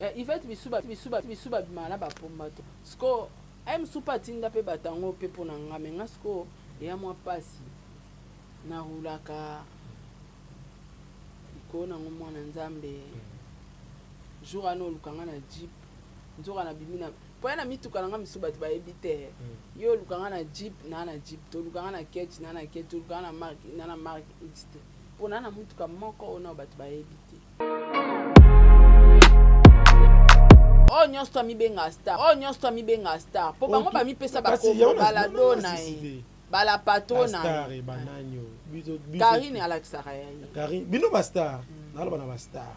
Eh, Yvette bisuba bisuba bisuba bimaka na ba pomba to sikoyo eh mosusu pe atinda pe bato yango pe pona nga mais nga sikoyo eya mwa pasi na roulaka likolo na ngo mwana nzambe jour wana oluka nga na jeep nzoka na bimi na po ya na mituka na nga misusu bato bayebi te yo oluka nga na jeep na na jeep to oluka nga na ketch na na ketch to oluka nga na marque na na marque x te po na na mutuka moko oyo nao bato bayebi te. Oyo nyonso to amibenga star oyo nyonso to amibenga star po bango bamipesa bakombo balado na ye bala patrona ye Carine alakisaka ya ye Carine bino ba star naloba na ba star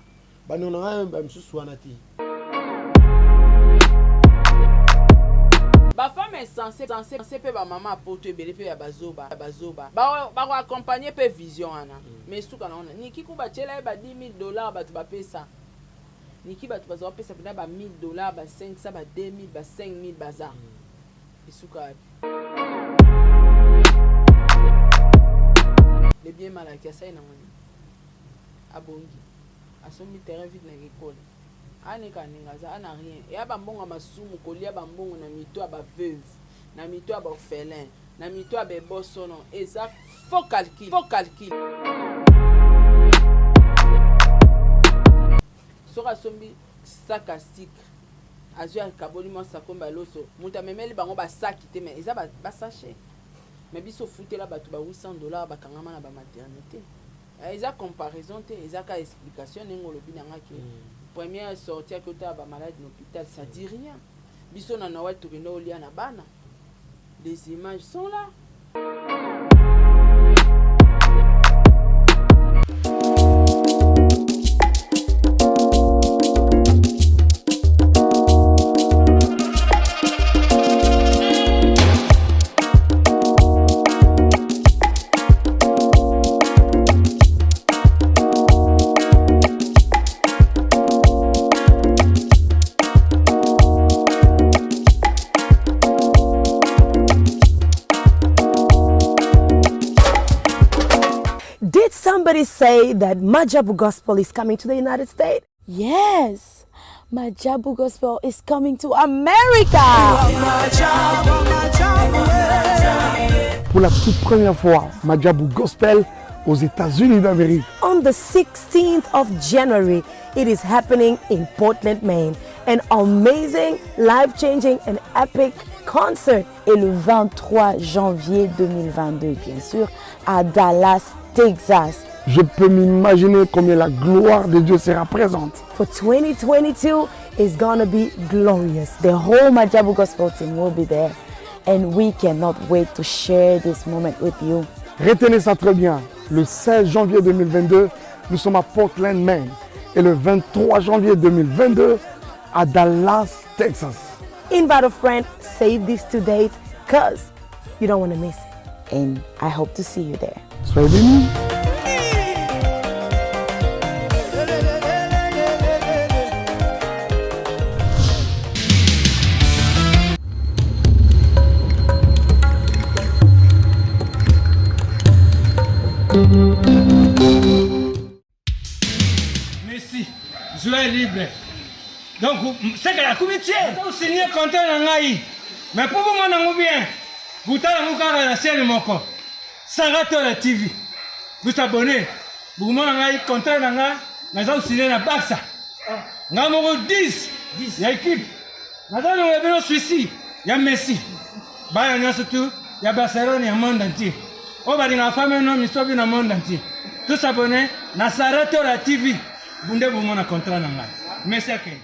bandeko na ngai ba misusu wana te. Ba femme insense sense pe ba mama ya poto ebele pe ya bazoba ya bazoba bako accompagne pe vision wana mais suka na ngo Nicky ku batiela ye ba 10000 dollars batu bapesa Nicky batu baza kopesa pena ba 1000 dollars ba 500 ba 2000 ba 5000 baza esuka wapi le bien mal acquis asali nango nini abongi asombi terrain vide na ekole aneka ndenge aza ana rien eya ba mbongo ya masumu kolia ba mbongo na mito ya ba veuve na mito ya ba orphelin na mito ya ba ebosono eza faux calcul faux calcul soki asombi sac ya sucre azwi akaboli mwa sakombe ya loso moto amemeli bango basaki te mais eza basachet mais biso ofutela bato ba 800 dollars bakangama na ba maternité eh, eza comparaison te eza ka explication ndenge olobi na nga ke mm. première sortie ake otala ba malade na hôpital ça dit rien biso na Noël tokende olia na bana les images sont là. Did somebody say that Majabu Gospel is coming to the United States? Yes, Majabu Gospel is coming to America. Pour la toute première fois, Majabu Gospel aux États-Unis d'Amérique. On the 16th of January, it is happening in Portland, Maine. An amazing, life-changing and epic concert. Et le 23 janvier 2022, bien sûr, à Dallas, Texas. Je peux m'imaginer combien la gloire de Dieu sera présente. For 2022 is gonna be glorious. The whole Majabu Gospel team will be there and we cannot wait to share this moment with you. Retenez ça très bien. Le 16 janvier 2022, nous sommes à Portland, Maine. Et le 23 janvier 2022, à Dallas, Texas. Invite a friend, save these two dates, cause you don't want to miss it. And I hope to see you there. Soyez bénis. Messi, joueur libre. Donc, seke akomi tie osigne contrat na ngai mais mpo bomona yango bien botala yango kaka na chaîne moko Saratola TV bosabone bokomona ngai contrat na ngai naza kosigne na Barça ngai moko 10 ya équipe naza longola bino suisi ya Messi bana nyonso tu ya Barcelone ya monde entier oyo balingaka fame no misobi na monde entier tosabone na Saratola TV bunde bomona contrat na ngai Messi akende.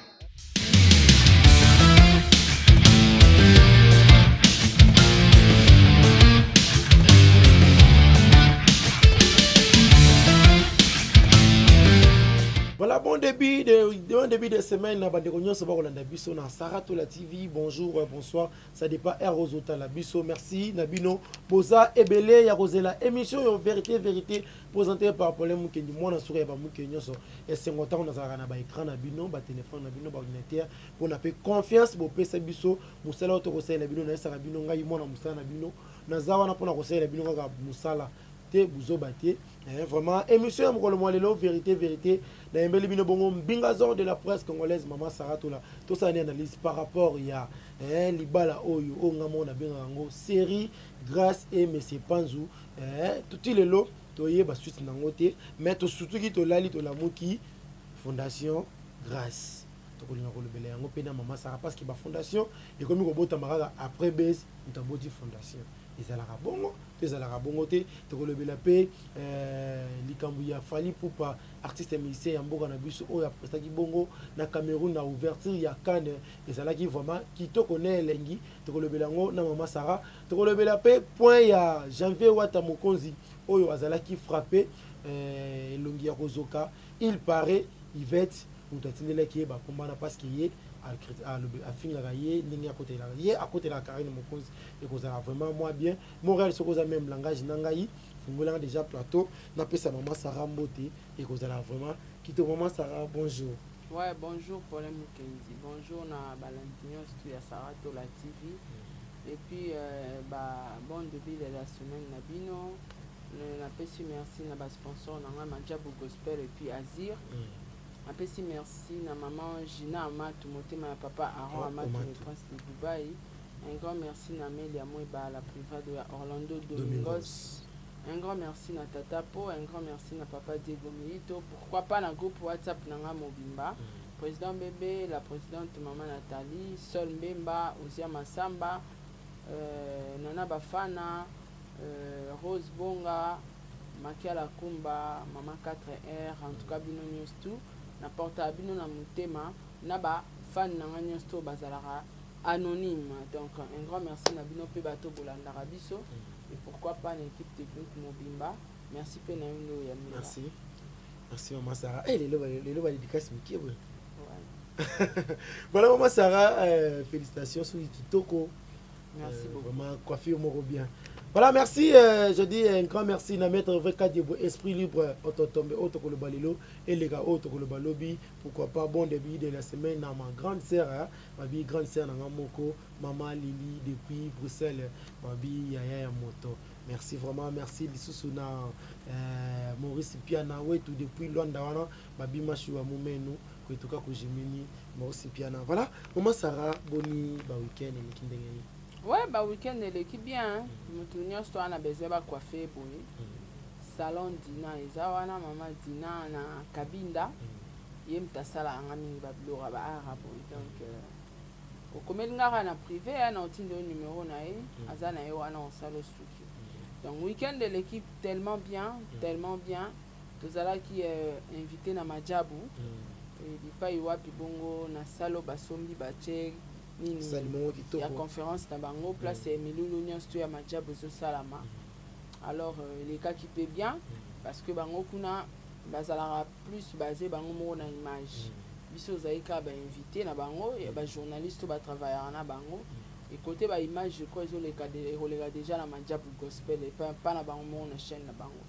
Voilà, bon début de, bon début de semaine na bandeko nyonso bakolanda biso na Saratola TV. Bonjour, euh, bonsoir. Ça dépend heure ozotala biso. Merci na bino. Boza ebele ya kozela émission yo vérité vérité présentée par Paulin Mukendi mwana suka ya ba Mukendi nyonso. Esengo ntango nazalaka na ba écran na bino, ba téléphone na bino, ba ordinateur pona pe confiance bopesa biso mosala oyo tokosalela bino nayesaka bino ngai mwana mosala na bino naza wana pona kosalela bino kaka mosala te buzoba te. Eh, vraiment émission ya mokolo mwa lelo, vérité vérité, nayembeli bino bongo mbingazor de la presse congolaise, mama Sara Tola. Tosala ni analyse par rapport ya libala oyo oyo nga moko nabengaka yango série Grâce et Monsieur Panzu. Tuti lelo toyeba suite nango te, mais tosutuki, tolali, tolamuki, fondation Grâce. Tokolinga kolobela yango mpe na mama Sara, parce que bafondation ekomi kobotama kaka après base. Moto aboti fondation, ezalaka bongo to ezalaka bongo te? Tokolobela mpe likambo ya Fally Ipupa, artiste musicien ya mboka na biso, oyo aprestaki bongo na Cameroun na ouverture ya CAN. Ezalaki vraiment kitoko na elengi. Tokolobela yango na mama Sara. Tokolobela mpe point ya Janvier Wata Mokonzi, oyo azalaki frappé, elongi ya kozoka. Il paraît Yvette moto atindelaki ye bakombana, parce que ye afingaka ye ndenge akotelaka ye, akotelaka Karine Mokonzi. Ekozala vraiment mwa bien. Montréal, soki oza même langage na ngai, fungolanga déjà plateau, napesa mama Sara mbote, ekozala vraiment kitoko. Mama Sara, bonjour. Ouais, bonjour Paulin Mukendi, bonjour na balandi nyonso ya Sara Tola TV. Et puis ba bon début de la semaine na bino. Napesi merci na basponsor na ngai, Majabu Gospel et puis Azir. Napesi merci na maman Gina Amatu, motema ya papa Aaron Amatu, le prince de Dubaï. Un grand merci na Amelia Mweba, la privado ya Orlando Domingos. Un grand merci na Tata Po, un grand merci na papa Diego Milito. Pourquoi pas na groupe WhatsApp na nga mobimba. Président Bébé, la présidente maman Nathalie, Sol Mbemba, Ozia Massamba, Nana Bafana, Rose Bonga, Makiala Kumba, Mama 4R, en tout cas bino nyonso tout. Na porta bino na motema, na ba fan na nga nyonso tout bazalaka anonyme. Donc un grand merci na bino pe bato bolandaka biso. Et pourquoi pas na équipe technique mobimba. Merci pe na yo nde oyambi nga. Merci, merci mama Sara. Eh, lelo lelo badédicace mokie boye. Voilà, mama Sara, félicitations, soki kitoko. Merci beaucoup. Vraiment coiffure moko bien. Voilà, merci. Je dis un grand merci na maître VK Diebo, esprit libre, ototombe otokoloba lelo eleka oyo tokoloba lobi. Pourquoi pas bon début de la semaine na ma grande sœur, hein, babi grande sœur na nga moko, mama Lili depuis Bruxelles, babi yaya ya moto. Merci vraiment, merci lisusu na Maurice Piana wetu depuis Luanda wana, babi Mashua Mumenu kwetuka kujimini, Maurice Piana. Voilà, maman Sarah, boni ba week-end eleki ndenge nini? Ouais, ba week-end eleki bien. Moto nyonso wana besoin bacoiffe boye. Salon Dina eza wana, mama Dina na Kabinda. Ye moto asalaka nga mingi babiloko ya baara boye. Donc okomeli nga kaka na privé ya na otindi yo numéro na ye, aza na ye wana, osala osuki. Donc week-end eleki tellement bien, tellement bien. Tozalaki invité na Majabu. Bipai wapi bongo na salo basombi batie nini Sali moko kitoko. Ya conférence na bango, place ya milulu nyonso to ya Majabu ezosalama. Alors elekaki mpe bien, parce que bango kuna bazalaka plus basé bango moko na image. Biso ozali kaka bainvité na bango ya bajournaliste oyo batravaillaka na bango. Ekote baimage, je crois ezoleka ekoleka déjà na Majabu Gospel epa pa na bango moko na chaîne na bango.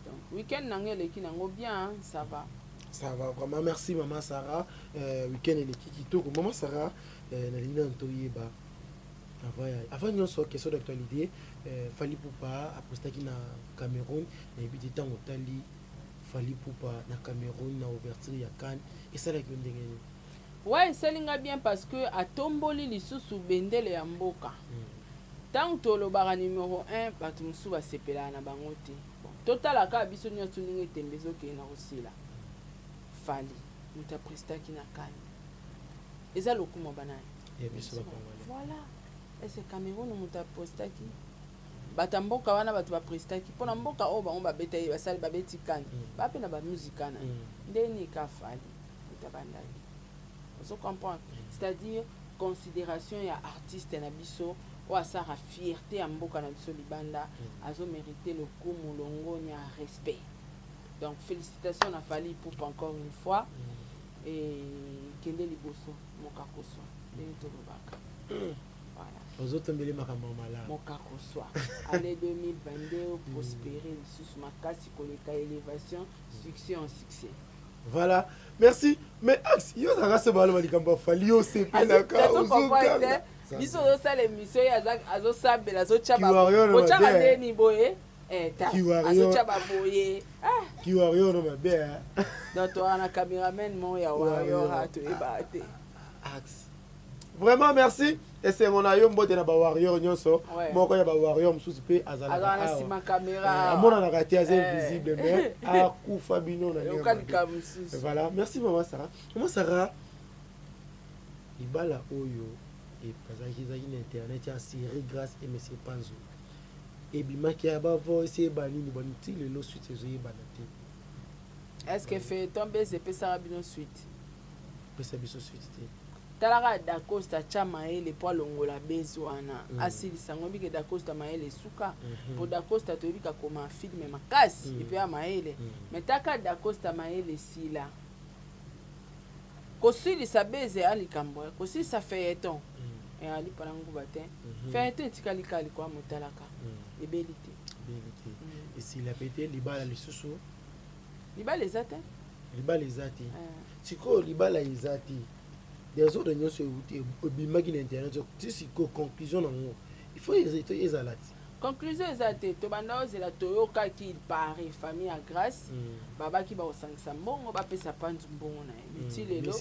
Donc week-end nango eleki nango bien, hein, ça va. Ça va vraiment, merci maman Sarah. Week-end eleki kitoko. Maman Sarah, nalingi nanu toyeba avant nyonso question d'actualité. Fally Ipupa apostaki na Cameroun. Nayebi te, ntango otali Fally Ipupa na Cameroun na ouverture ya CAN, esalaki yo ndenge nini? Ouais, esali nga bien, parce que atomboli lisusu bendele ya mboka. Ntango tolobaka numéro 1, bato mosusu basepelaka na bango te. Bon, totala kaka biso nyonso ndenge tembe ezokende na kosila. Fally moto aprestaki na CAN, eza lokumu banani? Ya biso bacongolais. Voilà. Ese Cameroun moto apostaki, bato ya mboka wana, bato baprestaki mpona mboka oyo bango babeta ye, basali babeti CAN, bape na bamusika na ndeni ka Fally moto abandaki. Ozo comprendre? C'est-à-dire considération ya artiste na biso oyo asalaka fierté ya mboka na biso libanda, azomérite lokumu, longonya, respect. Donc félicitations na Fally Ipupa encore une fois et kende liboso, mokakoswa ndenge tolobaka. Voilà. Ozotombeli makambo ya malamu. Mokakoswa, année 2022 prospérer lisusu makasi koleka, élévation, succès en succès. Voilà, merci. Mais ax yo ozalaka se baloba likambo ya Fally, yo osepelaka, ozoganga. Biso ozosala émission, ye azosambela, azotya Kiwarion otyaka mabe. Ndeni boye. Eh, ta azotya baboye. Ah. Ki warrior no mabe. Eh. Donc toa na cameraman moko ya warrior ah, toyebaka te. Axe. Vraiment merci. Esengo na yo mbote na ba warrior nyonso. Moko ya ba warrior mosusu mpe azalaka na nsima caméra. Eh, amonanaka te aza eh. invisible mais akufa bino na ndenge. mosusu. Voilà, merci maman Sarah. Maman Sarah libala oyo ezalaki ezalaki na internet ya Siri Grace et Monsieur Panzu. Ebimaki ya ba voice eba nini boni ti lelo suite ezoyebana te. Est-ce que feuilleton base epesaka bino suite? Pesa biso suite te. Tala kaka Dacosta atia mayele po alongola base wana mm. asilisa yango bike Dacosta mayele esuka mm -hmm. po Dacosta toyebi kakoma film makasi mm. epe ya mayele mm. mais taka Dacosta mayele esila kosilisa base ya likambo ya kosilisa feuilleton mm. ya lipa na nguba te mm -hmm. feuilleton etikali kaka likwa motalaka mm. ebeli te ebeli te mm. esila pe te libala lisusu libala eza te libala eza te eh. sikoyo libala eza te desordre nyonso euti ebimaki na internet ti sikoyo conclusion nango il faut ezala ti conclusion eza te tobanda ozela toyokaki il paraît famille ya grâce mm. babaki bakosangisa mbongo bapesa panzu mbongo na ye mais ti mm, lelo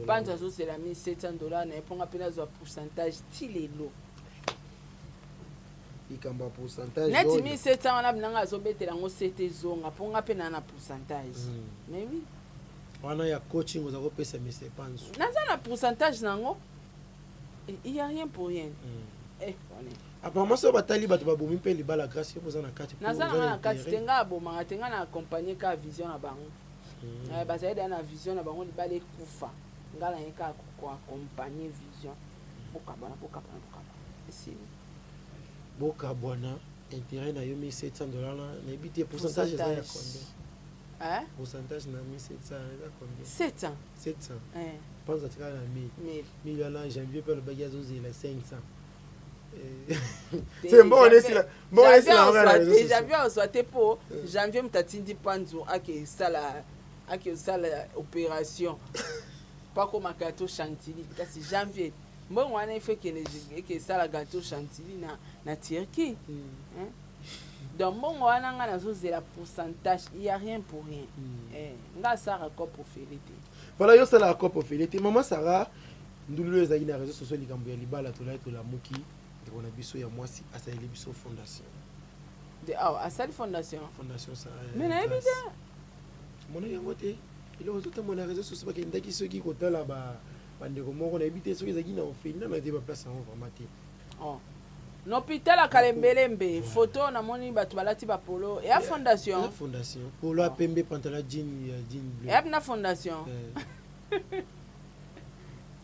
panzu azozela 1700 dollar na ye mpo nga mpe nazwa pourcentage ti lelo likambo ya pourcentage neti 1700 wana binanga azobetela yango sete ezonga mpo nga mpe naa na pourcentage mm. mais oui wana ya coaching oza kopesa Mr Panzu naza na pourcentage nango il y a rien pour rien mm. eh, apparemment soki batali bato babomi mpe libala grâce yo oza na kati naza nanga na kati te nga abomaka te nga na accompagne kaka vision na bango mm. eh, bazali deya na vision na bango libala ekufa nga naye kaka koaccompagne vision bokabwana bokabwana bokabwana esili bokabwana intérêt na yo 1700 dollars na nayebi te pourcentage eza ya combien Hein? Pourcentage na 1700 eza combien? 700. 700. Eh. Panza atikala na 1000. 1000 wana janvier pe alobaki azozela 500. C'est bon, on est là. Bon, on est là. Janvier azwa te po janvier moto atindi panzu ake sala ake sala opération po akoma gâteau chantilly kasi janvier mbongo wana ifo ekende eke esala gâteau chantilly na, na Turquie mm. hein? Donc mbongo wana nga nazozela pourcentage il y a rien pour rien mm. eh, nga asara cop ofele te voilà yo osalaka cop ofele te mama Sarah ndululu ezalaki na réseau sociaux likambo ya libala tolai tolamuki ndeko na biso ya mwasi asaleli biso fondation de awa oh, asali fondation fondation Sarah mais nayebi te monaki yango te eloko ezotambola na réseau sociaux bakendaki soki kotala bandeko moko nayebi te soki ezalaki na orphelinat na te baplace yango vraiment te Oh. Na hôpital ya Kalembelembe, photo namoni bato balati ba polo. Ya fondation. Ya fondation. Polo ya oh. pembe, pantalon jean ya jean bleu. Ya na fondation. Eh.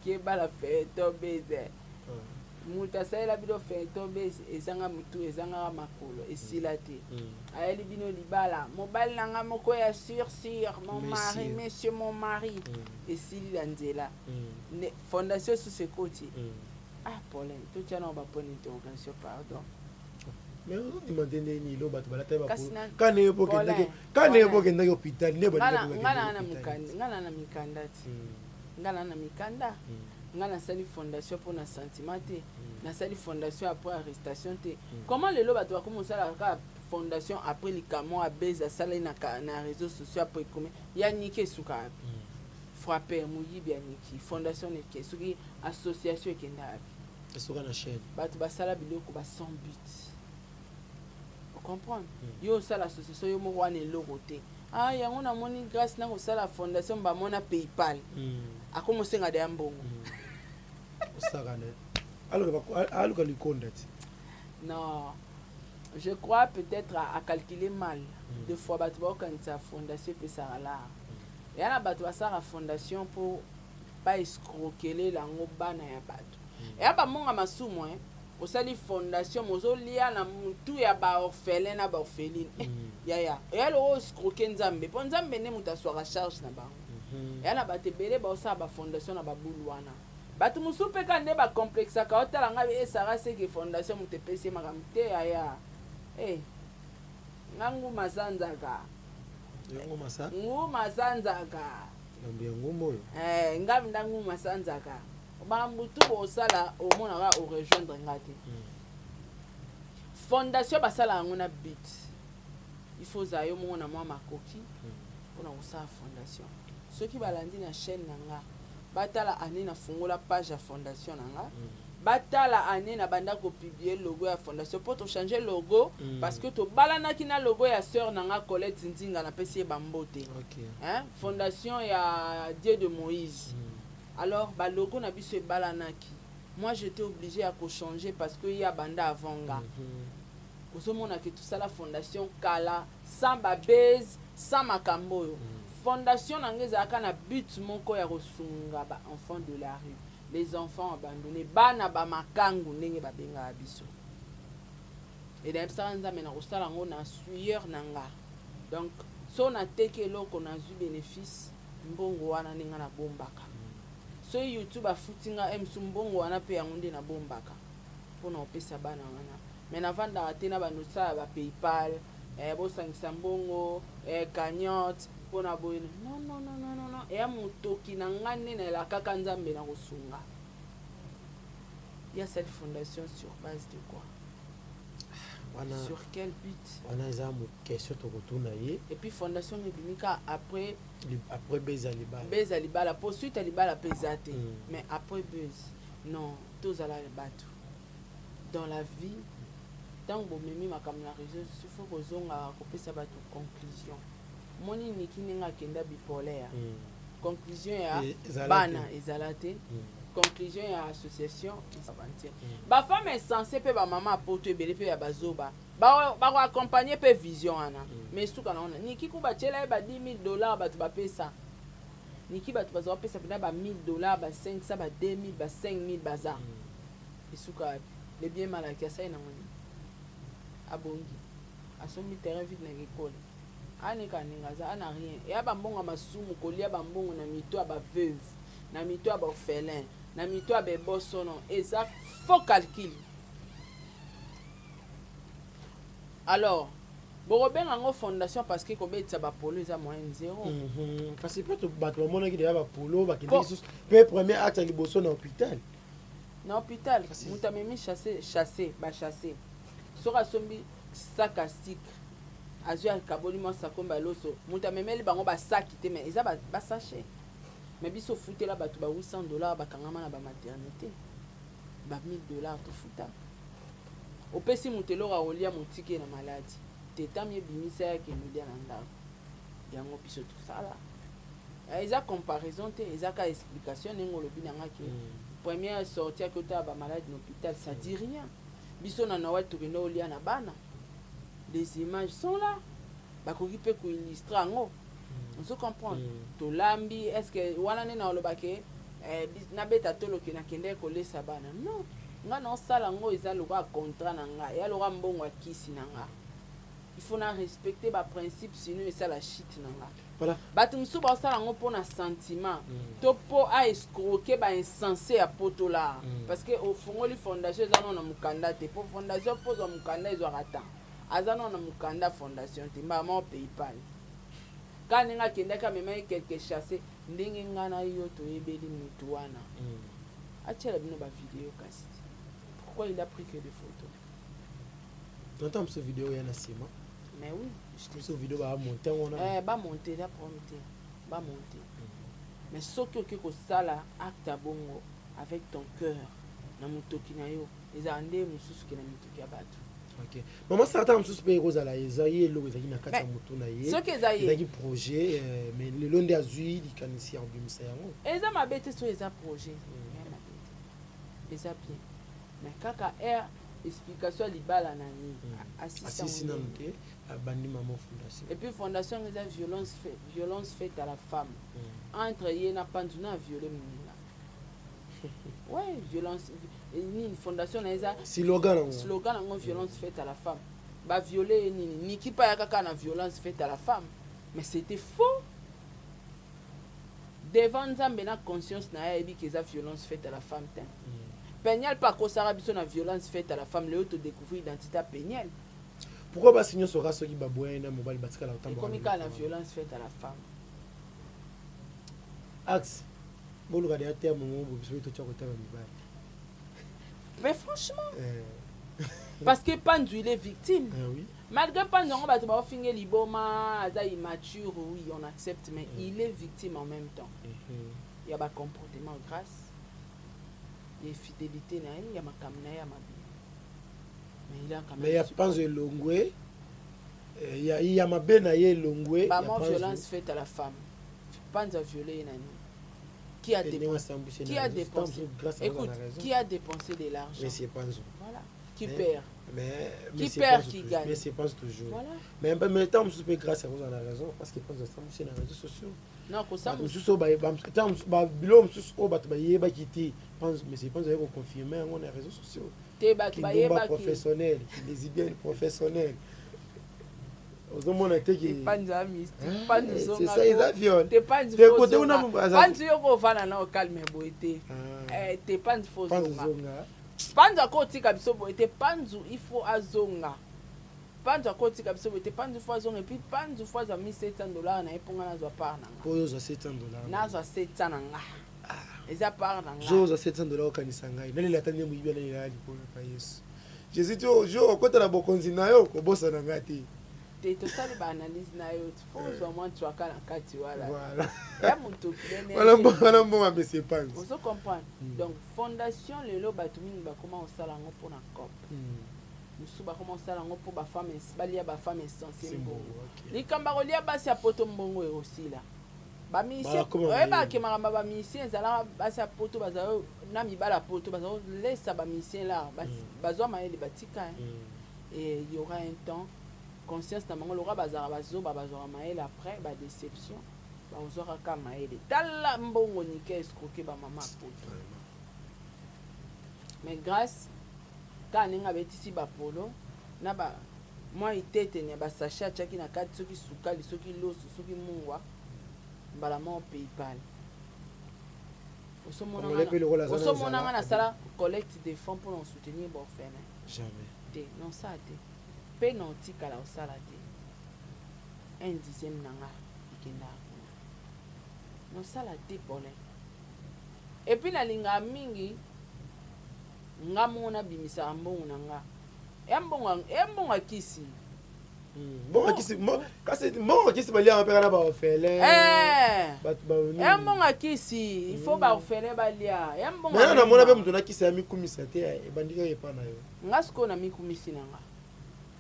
Keba la fête baiser. Oh. Moto asalela bino feuilleton base ezanga motu ezangaka makolo esila te mm. ayeli bino libala mobali na nga moko ya sur sur mon mari monsieur mon mari mm. esili na nzela mm. fondation susu ekoti Ah Paulin, totia nao ba point d'interrogation pardon. Mais ozondima te ndenge nini elo bato balataki kaka ndenge mpo okendaki kaka ndenge mpo okendaki hôpital nde nga na na mikanda ti hmm. nga na na mikanda hmm. nga nasali fondation mpo na sentiment te hmm. nasali fondation après arrestation te comment lelo bato bakomi kosala kaka fondation après likambo abeze asalaki na, na réseau sociaux après ekomi ya niki esuka wapi Frapper moyibi ya Nicky fondation neke soki association ekenda wapi? Esuka na chaine. Batu basala biloko ba sans but. O comprendre? Mm. Yo osala association yo moko wana eloko te. Ah yango namoni grace na kosala fondation ba mona PayPal. Mm. Akomo senga de mbongo. Mm. Osaka ne. Aluka aluka likonda ti. Non. Je crois peut-être à, à calculer mal. Mm. Deux fois batu ba okanisa fondation epesaka lar. Eya na batu basalaka fondation po ba escroquelela yango bana ya batu. Eya ba monga masumu hein. Osali fondation mais ozo lia na mutu ya ba orphelins na ba orphelines. Eh, yaya, eya lokola o escroquer Nzambe po Nzambe nde mutu asuaka charge na bango. Eya na batu ebele baosala ba fondation na ba boule wana. Batu mosusu pe kaka nde ba complexaka otala nga eh Sarah seke fondation mutu epesi ye makambo te yaya. Eh, nga nguma sanzaka. Yo nguma sa? Nguma sanzaka. Likambo ya nguma oyo. Eh, nga mda nguma sanzaka. Makambo tu bosala omonaka o rejoindre nga te. Hmm. Fondation basala yango na but. Il faut ozala yo moko na mwa makoki mpona kosala fondation. Soki balandi na chaîne na nga, batala année nafungola page ya fondation na nga, batala année na banda kopublier logo ya fondation, mpo tochange logo parce que tobalanaki na logo ya sœur na nga Colette Nzinga, napesi ye bambote. Hein? Fondation ya Dieu de Moïse. Alors balogo na biso ebalanaki. Moi, j'étais obligé ya kochanger parce que ye abanda avant nga. Ozomona ke tosala fondation kala sans babase, sans makambo oyo. Fondation na nga ezalaka na but moko ya kosunga baenfant de la rue, les enfants abandonnés, bana bamakangu ndenge babengaka biso. Enayebisaka Nzambe na kosala yango na sueur na nga. Donc so nateki eloko, nazwi bénéfice, mbongo wana ndenge nabombaka. Soki YouTube afuti nga msu, mbongo wana mpe yango nde nabombaka mpona kopesa bana wana. Mais navandaka te na bando osala ba PayPal, bosangisa mbongo, cagnotte mpona boye. Non, non, non, non, non, non. Eya motoki na nga nde nayelakaka Nzambe na kosunga. Ya sali fondation sur base de quoi? Wana Sur quel but? Wana eza mo question tokotuna ye. Et puis fondation ebimi kaka après. Après buzz ya libala. Buzz ya libala, po suite ya libala mpe eza te. Mais après buzz, non. Tozala bato dans la vie. Ntango bomemi makambo na réseau, il faut kozongaka kopesa bato conclusion. Moni Niki ndenge akenda bipolaire. Conclusion ya Ezala bana te. Ezala te. Conclusion ya association ezala te. Bafemme insensé mpe bamama apoto ebele mpe ya bazoba bakoaccompagne mpe vision wana. Mais suka na wana, Niki ku batiela ye ba 10 000 $. Bato bapesa Niki, bato bazwa bapesa mpena ba 1000 $, ba 500, ba 2000, ba 5000. Baza esuka wapi? Le bien mal acquis. Asali nango nini? Abongi, asombi terrain vide na ekole, aneka ndenge aza ana rien. Eya bambongo ya masumu, kolia bambongo na mito ya baveuve, na mito ya baorphelin, na mito ya bebosono, eza faux calcul. Alors bokobenga yango fondation parce que kobetisa bapolo eza moyenne zéro. Kasi mpe bato bamonaki deya bapolo bakendeki lisusu mpe premier acte ya liboso na hôpital. Na hôpital, moto amemi chasse, chasse, bachasse. Soki asombi sac ya sucre, azwi, akaboli mwa sakombe ya loso. Moto amemeli bango basaki te, mais eza basachet. Mais biso ofutela bato ba 800 $, bakangama na bamaternité, ba 1000 $ tofuta. Opesi moto eloko akolia, motiki ye na maladi te. Tami ebimisa ye, akende olia na ndako. Yango biso tosala. Eza comparaison te, eza ka explication ndenge olobi na nga ke première sortie aki otala bamalade na hôpital, ça dit rien. Biso na Noël tokende olia na bana, les images sont là, bakoki mpe koillustre yango. Ozo comprendre? Tolambi, est ce que wana nde na olobake nabeta toloke nakendeki kolesa bana? Non, nga naosala yango, eza lokola contrat na nga, eya lokola mbongo ya kisi na nga. Il faut na respecter baprincipe, sinon esala shit na nga. Bato mosusu baosala yango mpona sentiment to mpo aescroquer bainsensé ya poto la. Parce que ofungoli fondation, eza nano na mokanda te, mpo fondation, mpo ozwa mokanda ezwaka temps. Aza nano na mokanda fondation te. Mbala moko PayPal kaka ndenge akendaki, amemaki quelque chasse. Ndenge ngai na yo toyebeli mutu wana, atiela bino bavideo. Kasi pourquoi il a pris que des photos? Ntango mosusu video ya na nsima. Mais oui, je te Mosusu video bamonte yango wana. Bamonte, eza problème te, bamonte. Mais soki okoki kosala acte ya bongo avec ton cœur na motoki na yo, ezala nde mosusu ke na mitoki ya bato. Ok, mama Sara, ntango mosusu mpe ekozala eza ye, eloko ezalaki na kati ya motu na ye. Soki eza ye. Ezalaki projet, mais lelo nde azwi likanisi ya kobimisa yango. Eza mabe te. Soki eza projet, eza mabe te, eza bien. Mais kaka aire explication ya libala na ye, asisi nanu te, abandi mama fondation. Et puis fondation eza violence faite à la femme. Entre ye na panzu na viole moninga, ouais, violence nini? Fondation na eza slogan nango. Slogan nango violence faite à la femme. Baviole ye nini? Niki mpe aya kaka na violence faite à la femme, mais c'était faux. Devant Nzambe na conscience na ye, ayebi ke eza violence faite à la femme te. Peniel mpe akosaka biso na violence faite à la femme. Lelo todécouvrir identité ya Peniel. Pourquoi basi nyonso kaka soki baboyani na mobali batikala kotambola? Ekomi kaka na violence faite à la femme. Axe boluka deya terme moko boye, biso mpe totya kotala mibali. Mais franchement, parce que Panzu, il est victime. Ah oui. Malgré panzi yango bato baofinge liboma, aza immature, oui, on accepte, mais il est victime en même temps ya bacomportement Grâce, ya infidélité na ye, ya makambo na ye ya mabe, mais il a quand même Mais ya panzo elongwe, ya mabe na ye elongwe. Ya Bama Panzo. Violence faite à la femme, panzi a violé ye na nini? Qui a Ndenge dépensé? asambwisi Qui na a réseau, dépensé? ntango Grâce aza Écoute, na raison. qui a dépensé de l'argent? Monsieur Panzo. Voilà, qui Mais perd? Mais Qui Monsieur perd, Panzo qui toujours. gagne. Monsieur Panzo toujours. Voilà. Mais ntango mosusu mpe Grâce akozala na raison, parce que Panzo asambwisi na réseaux sociaux. Non, Bato kosambusa mosusu oyo ntango mosusu biloko mosusu oyo bato bayebaki te, Monsieur Panzo aye koconfirme yango na réseaux sociaux. Te, bato Kindumba bayebaki professionnel, lesbienne professionnel, ozomona te ke Panzi ya mystique. Ah, Panzi c'est zonga. ça, eza viol. Te, panzi Te fo kote zonga. kuna Panzi yo kovanda na ocalme boye te. Ah. Te, panzi fo Panzo zonga. zonga. Panzu akotika biso boye te. Panzu, il faut azonga. Panzu akotika biso boye te. Panzu fo azonga, et puis panzu fo azwa 1700 $ na ye mpo nga nazwa part na nga. Mpo oyo ozwa 700 $. Nazwa 700 na nga, eza part na nga. Jo ozwa 700 $, okanisa ngai nalela ata nde moyibi, nalela ya likolo pa Yesu Jésus ti jo okota na bokonzi na yo, kobosana ngai te. Te, tosali baanalyse na yo, fo ozwa mwa twaka na kati wala. Voilà. Ya motoki. Wana mbongo ya Monsieur Panzo. Ozo comprendre? Donc fondation, lelo bato mingi bakoma kosala yango mpona coop, mosusu bakoma kosala yango mpo bafemme balia, bafemme essentiel mbongo. Likambo ya kolia basi ya poto mbongo ekosila. Bamusicien Bakoma oyebaka mayele. ke makambo ya bamusicien ezalaka basi ya poto bazala na mibala ya poto, bazalesa bamusicien lar, bazwa mayele, batika, hein. Et il y aura un temps, conscience na bango lokola bazalaka bazoba, bazwaka mayele après badéception, bazwaka kaka mayele. Tala mbongo nike escroquer bamama ya poto. Mais Grâce, kaka ndenge abetisi bapolo na ba mwa etetene ya basachet atiaki na kati, soki sukali, soki loso, soki mungwa, mbala moko PayPal. Congolais mpe lokola aza na Osomonanga nzala, nasala collecte de fonds mpona kosoutenir baorphelin? Jamais. Te, nosala te, mpe na otikala osala te. Un dixième na nga ekendaka kuna, nosala te, Paulin. Et puis nalingaka mingi nga moko nabimisaka mbongo na nga ya mbongo, ya mbongo ya kisi. Mbongo kisi, kasi mbongo kisi baliaka mpe kaka na baorphelin. Bato Ya mbongo ya kisi, il faut baorphelin balia ya mbongo. Mai namona mpe moto na kisi ya mikumisa te, ebandi kaka epa na yo. Nga sikoyo na mikumisi na nga,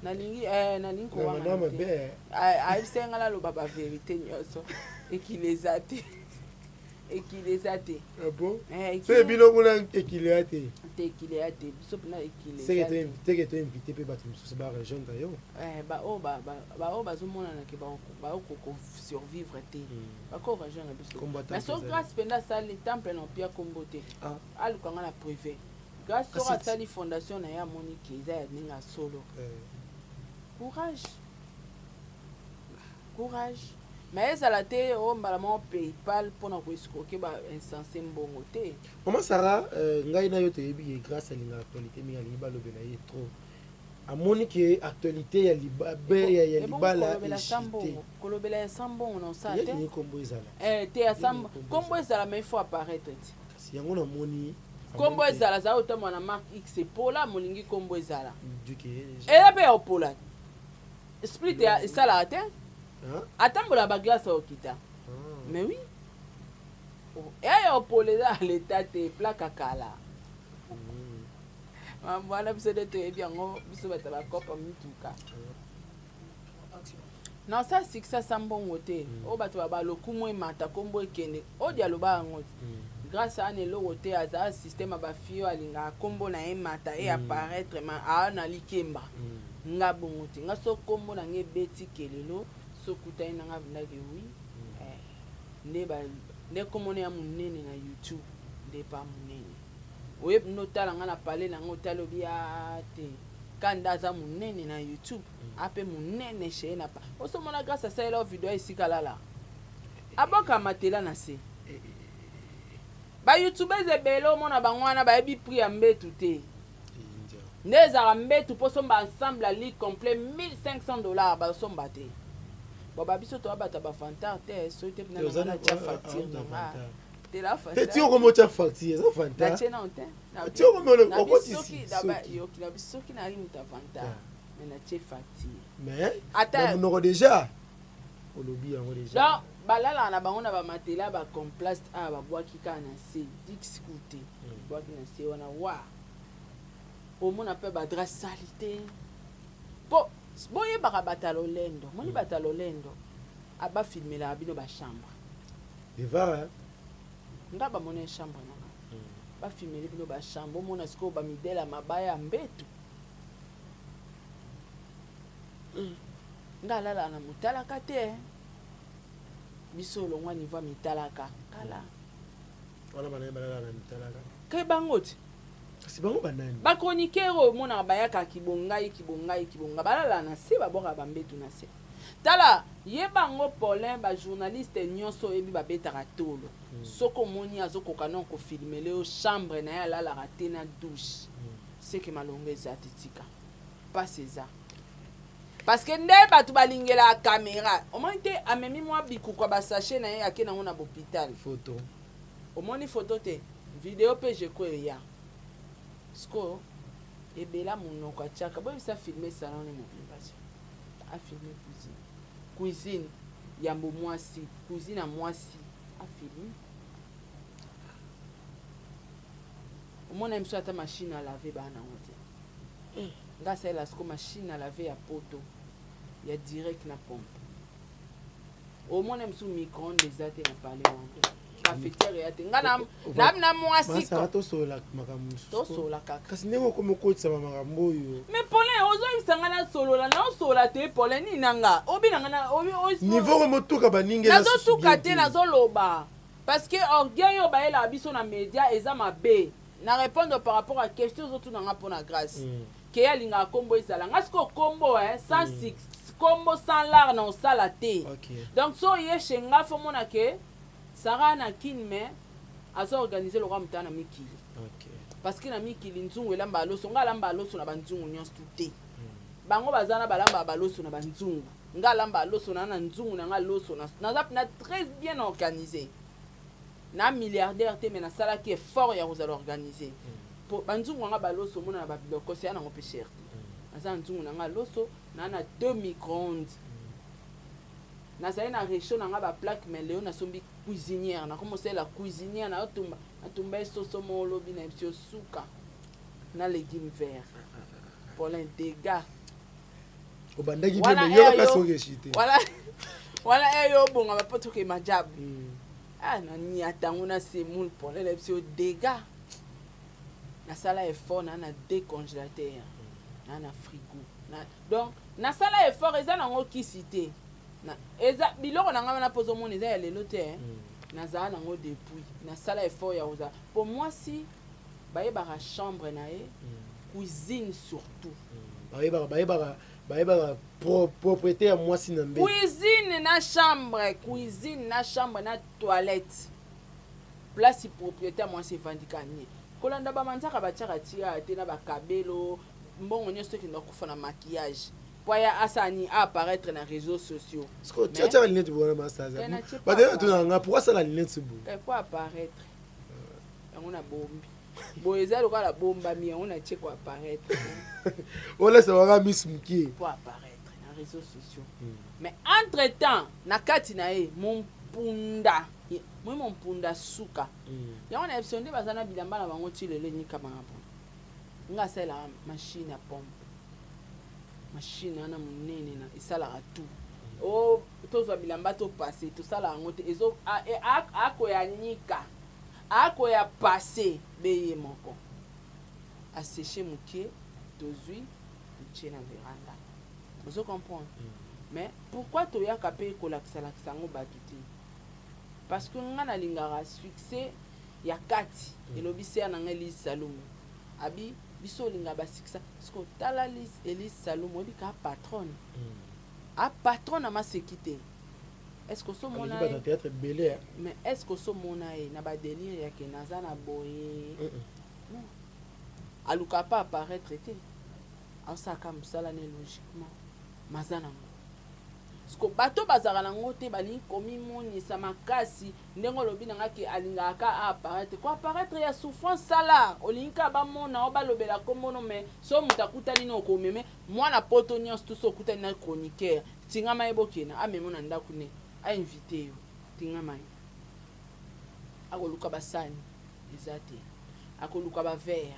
nalingi nalingi Na kowangana mabe. te. Ayebisaki nga naloba bavérité nyonso, ekili eza te, ekili eza te. Ah bon? Ekili So bino kuna ekili ya te? Te, ekili ya te, biso mpena ekili seke eza te. Teke toinvite mpe bato mosusu barejoindre yo. Baoyo baoyo bazomonana ke baokoko survivre te, bako rejoindre biso. Kombo Mais so temple. Grâce mpenza asali temple na opia kombo te. Ah. Alukanga na privé. Grâce soko Kasi asali fondation na ye, amoni ke eza ya ndenge ya solo, courage, courage, mais ezala te o mbala moko PayPal mpona koescroquer bainsensé mbongo te. Mama Sara, ngai na yo toyebi ke Grâce alingaka actualité mingi, alingi balobela ye trop. Amoni ke actualité ya ya Ebongo libala kolobela sa echite. mbongo, kolobela ya sa mbongo na osala te. Yelingi kombo ezala. Te, ya sa Yelingi kombo. kombo ezala, mais il faut apparaître ti. Kasi yango namoni Kombo ezala, azala otambola na marque X epola, molingi kombo ezala. Duke. Eza mpe ya opola, split esalaka te, atambola baglace okita. Mais oui, eya ya opola, eza ya leta te, plaque kala. Mambo wana biso nde toyebi yango, biso bato ya bakopa mituka. Na osala succès asa mbongo te, oyo bato balokumu emata, kombo ekende, oyo aloba yango te. Grâce ana eloko te, azala système ya bafille oyo alingaka kombo na ye mata e apparaître, ma aa na likemba. Nga bongo te. Nga so kombo na nga ebeti kelelo, so okutani na nga ndaki wi, nde nde kombo na ya monene na YouTube, nde pa monene oyebi nde otala nga na pale na nga, otali obi a te, kanda aza monene na YouTube, ape monene cheye na pa. Osomona Grâce asalela o video ya esika lala, aboka matela na se. Bayoutubers ebele omona bango wana bayebi prix ya mbetu te. Nde ezalaka mbetu mpo somba ensemble ya lit complet 1500 $, basomba te. Bon, babiso toya bato ya bavantard te, soki te mpena nanga natya facture na nga te la. Te, ti okomi otya facture, eza vantard. Natie nano te. Ti okomi okotisi soki. Yoki na biso, soki nayaki moto ya vantard. Mais natie facture. Mais Ata na monoko déjà olobi yango déjà. Donc balalaka na bango na ba matelas ba complaste awa babwaki kaka na se dix kute babwaki na se wana wa omona mpe ba drap salite po boyebaka bato ya lolendo moni bato ya lolendo bafilmelaka bino ba chambre Devar hein? Nga bamona ye chambre na nga bafilmele bino ba chambre omona sikoyo ba midele ya mabaya ya mbetu Nga alalaka na mutalaka te eh. Biso olongwa niveau ya mitalaka kala. Wana banani balalaka na mitalaka? Ke bango ti. Kasi bango banani? Ba chroniqueur oyo omonaka bayaka kibongai kibongai kibonga balalaka na se babwakaka ba mbetu na se. Tala yeba yango Paulin ba journaliste nioso oyebi babetaka tolo soki omoni azokoka nao ko filmele yo chambre naye alalaka te na douche seke malonga eza te tika. Pasi eza parce que nde batu balingelaka camera omoni te amemi mwa bikuku ya ba sachet na ye ake nango na bopital photo omoni photo te video pe je crois eya sikoyo ebela munoko atiaka boyebisa filme salon ne mobimba ti a filme cuisine cuisine yambo mwasi cuisine ya mwasi a filme omona ye mosusu ata machine à laver baa nango te Nga asalela siko machine à laver ya poto ya direct na pompe. Omona mosusu micro-ondes eza te na palais wana. Cafetière eya te. Nga na na na mwasi Masara tosolola makambo mosusu. Tosolola kaka. Kasi ndenge okomi okotisama makambo oyo. Mais Paulin ozoyebisa nga nasolola naosolola te Paulin nini na nga obi na nga na obi Niveau okomi otuka baninga eza susu nazotuka bien te nazoloba parce que orgueil oyo bayelaka biso na media eza mabe. Na repondre par rapport à question ozo tuna nga pona grace ke ye alingaka kombo ezala nga sikoyo kombo eh sans succès kombo sans lar na osala te donc soki oye chez nga faut omona ke Sarah na kin mais aza organise lokola moto aza na mikili parce que na mikili nzungu elambaka loso nga alambaka loso na ba nzungu nionso tout te bango baza na balambaka ba loso na ba nzungu nga alambaka loso na na nzungu na nga loso naza pena très bien organise. Na milliardaire te mais nasalaki effort ya kozala organise po ba nzungu na nga ba loso omona na ba bilokos eya nango pe cher te naza na nzungu na nga loso na na deux micro ondes nazali na rechaud na nga ba plaque mais lelo nasombi cuisinière nakomi kosalela cuisinière nazotumba natumba ye soso moko lobi na yebisi yo suka na legume vert Paulin degats obandaki bien mais yoka place okeshite wana wana eyo obongama po toke majabu Ah na niata yango na semoule pona na biso dégâts. Nasala effort na na décongélateur na na frigo. Na, donc nasala effort eza nango kisi te. Na, eza biloko na ngai wana pozo mona eza ya lelo te. Eh. Nazala nango depuis. Nasala effort ya kozala. Po mwasi bayebaka chambre na ye, cuisine surtout. Bayebaka bayebaka Bayebaka propriete ya mwasi na mbeto. Cuisine na chambre, cuisine na chambre na toilette. Place propriete ya mwasi evandi kaka nie. Kolanda ba manzaka batiaka tia te na ba kabelo, mbongo nionso ekenda kokufa na maquillage. Po aya asala nini? A apparaitre na reseaux sociaux. Sikoyo tia tiaka lunette boye wana masaza. Bato ya tuna nga pourquoi asala lunette boye? Po apparaître. Yango na bombi. Boye eza lokola bombami yango na tie ko apparaître. Olesa waka miss mukie. Po apparaître na réseaux sociaux. Mais entre temps na kati na ye mon punda moi mon punda suka. Yango na biso nde baza na bilamba na bango ti lelo enikamaka bo. Nga asalelaka machine ya pompe. Machine wana monene na esalaka tout. Oh tozwa bilamba to passer tosala yango te ezo ako ya nika. Ako ya passe be ye moko a seche mukie tozui totie na veranda ozo comprendre mais pourquoi toyaka pe kolakisa lakisa yango batu te parce que nga nalingaka succès ya kati elobi sœur na nga Elise Salumu abi biso olinga ba succès siko tala Elise Salumu oyebi ka patronne a patronne na maseki te Est-ce que oso mona ye? Théâtre ebele hein. Mais est-ce que oso mona ye na ba délire ya ke naza na boye? Non. Aluka pas apparaître te. Asaka musala ne logiquement. Maza nango. Siko bato bazalaka nango te, balingi komimonisa makasi. Ndenge olobi na nga ke alingaka ka a apparaitre, ko apparaitre ya souffrance sala olingi kaka bamona yo, balobela kombo no, mais soki moto akutani no okomeme mwana poto nionso tout, soki okutani na chroniqueur tingama ye bokena amema yo na ndaku ne a invite yo, tingama ye akoluka ba sani eza te, akoluka ba verre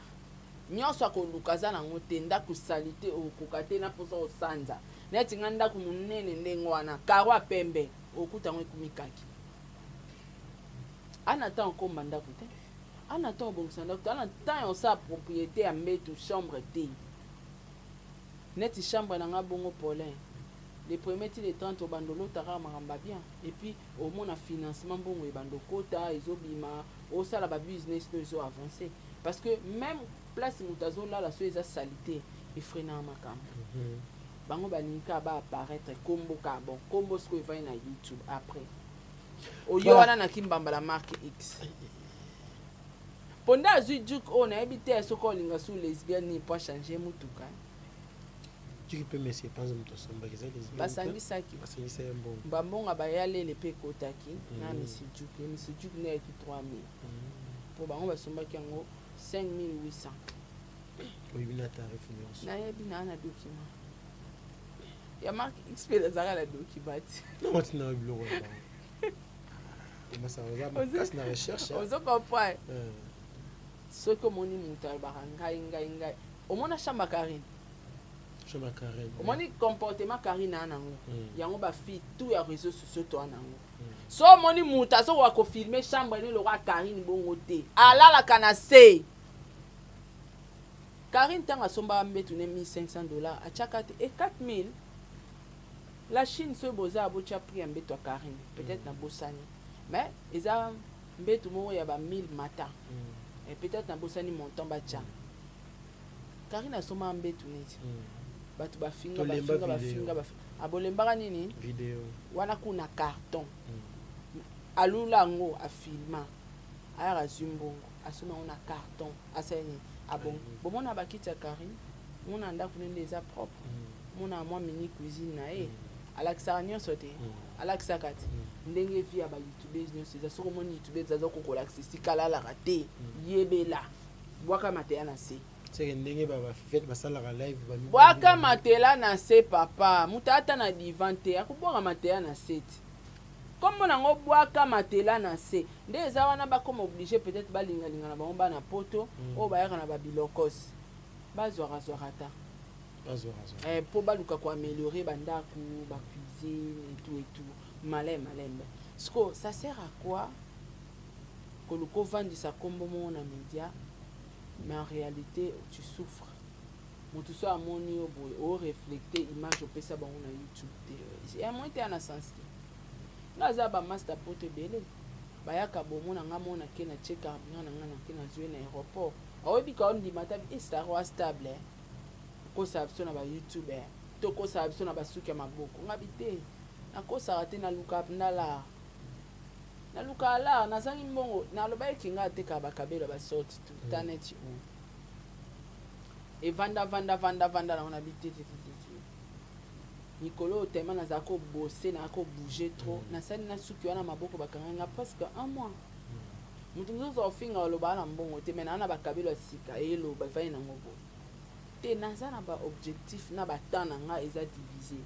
nionso akoluka aza nango te, ndaku salite okokoka te na posa osanza neti nga ndaku munene ndenge wana carreau ya pembe okuta yango ekomi kaki. Ana temps okomba ndaku te, ana temps obongisa ndaku te, ana temps ya osala propriete ya mbetu chambre te. Neti chambre na nga bongo Paulin, le premier ti le 30 obanda olota kaka makambo ya bien et puis omona financement mbongo ebanda okota ezo bima osala ba business no ezo avancer parce que meme place mutu azo lala soki eza salite e freinaka makambo. Bango balingi kaka ba apparaitre kombo kaka bon kombo sikoyo evandi na YouTube après oyo wana na kimbamba la marque X po nde azui Duke oyo nayebi te soki olinga su lesbienne nini po a changer mutuka. Duke pe monsieur panza moto asombaki eza lesbienne te. Basangisaki. Basangisa ye mbongo. Ba mbongo ba ya lele pe ekotaki na monsieur Duke monsieur Duke nde ayaki 3000 po bango basombaki yango 5800. Oyebi na tarif nyonso. Nayebi naa na document. Ya Marc X pe nazalaka na document te. Non moi tina biloko na bango. Masa oza makasi na recherche. Ozo comprendre? Soki omoni moto alobaka ngai ngai ngai. Omona chambre ya Carine? Chambre ya Carine. Omoni comportement Carine aa nango. Yango ba filles tout ya réseaux sociaux toa nango. Soki omoni moto azokoka ko filmer chambre ne lokola Carine bongo te. Alalaka na se. Carine tango asombaka mbetu ne 1500 dollars atiaka te et 4000 la chine soki boza botia prix ya mbetu ya Carine peut etre na bosani mais eza mbetu moko ya ba 1000 mata et peut etre na bosani montant batia Carine asombaka mbetu neti batu bafinga bafinga bafinga bafinga abolembaka nini video wana kuna carton alula yango afilma ayaka azui mbongo asombi yango na carton asali nini abongi bomona ba kiti ya Carine mona ndaku ne nde eza propre mona mwa mini cuisine na ye alakisaka nionso te alakisaka te ndenge vie ya ba youtubeuse nionso eza soki omoni youtubeuse aza ko kolakisa esika alalaka te yebela bwaka mateya na se seke ndenge ba ba fivette basalaka live ba bwaka matela na se papa moto ata na divan te akobwaka mateya na se te Kombo nango bwaka matelas na se nde eza wana bakoma oblige peut etre balinga linga na bango bana poto oyo bayaka na ba bilokos bazwaka zwaka ata eh po baluka ko ameliorer ba ndaku ba cuisine et tout et tout malin malembe sikoyo ça sert à quoi koluka ovandisa kombo moko na media mais en realite tu souffres mutu soki amoni yo boye o reflecter image opesa bango na youtube te ya moyen te ya na sens te nga aza ba masta poto ebele bayaka bomona nga mona ke na tie carburant na nga na ke na zwe na aéroport aoyebi ka ondima ata e star wa stable eh. Okosaka biso na ba youtube eh. To okosaka biso na basuki ya maboko nga bi te nakosaka te naluka mpenza lar naluka lar nazangi mbongo nalobaki ki nga atekaka bakabelo ya basorti tout ta neti oyo evanda vanda vanda vanda nango na bi te te te te te mikolo oyo tellement nazala ko bosser nazala ko bouger trop nasali na suki wana maboko bakangaki nga presque un mois moto mosusu akofinga olobaka na mbongo te mais naa na bakabelo ya sika eloba efandi nango boye te naza na ba objectif na ba temps na nga eza divise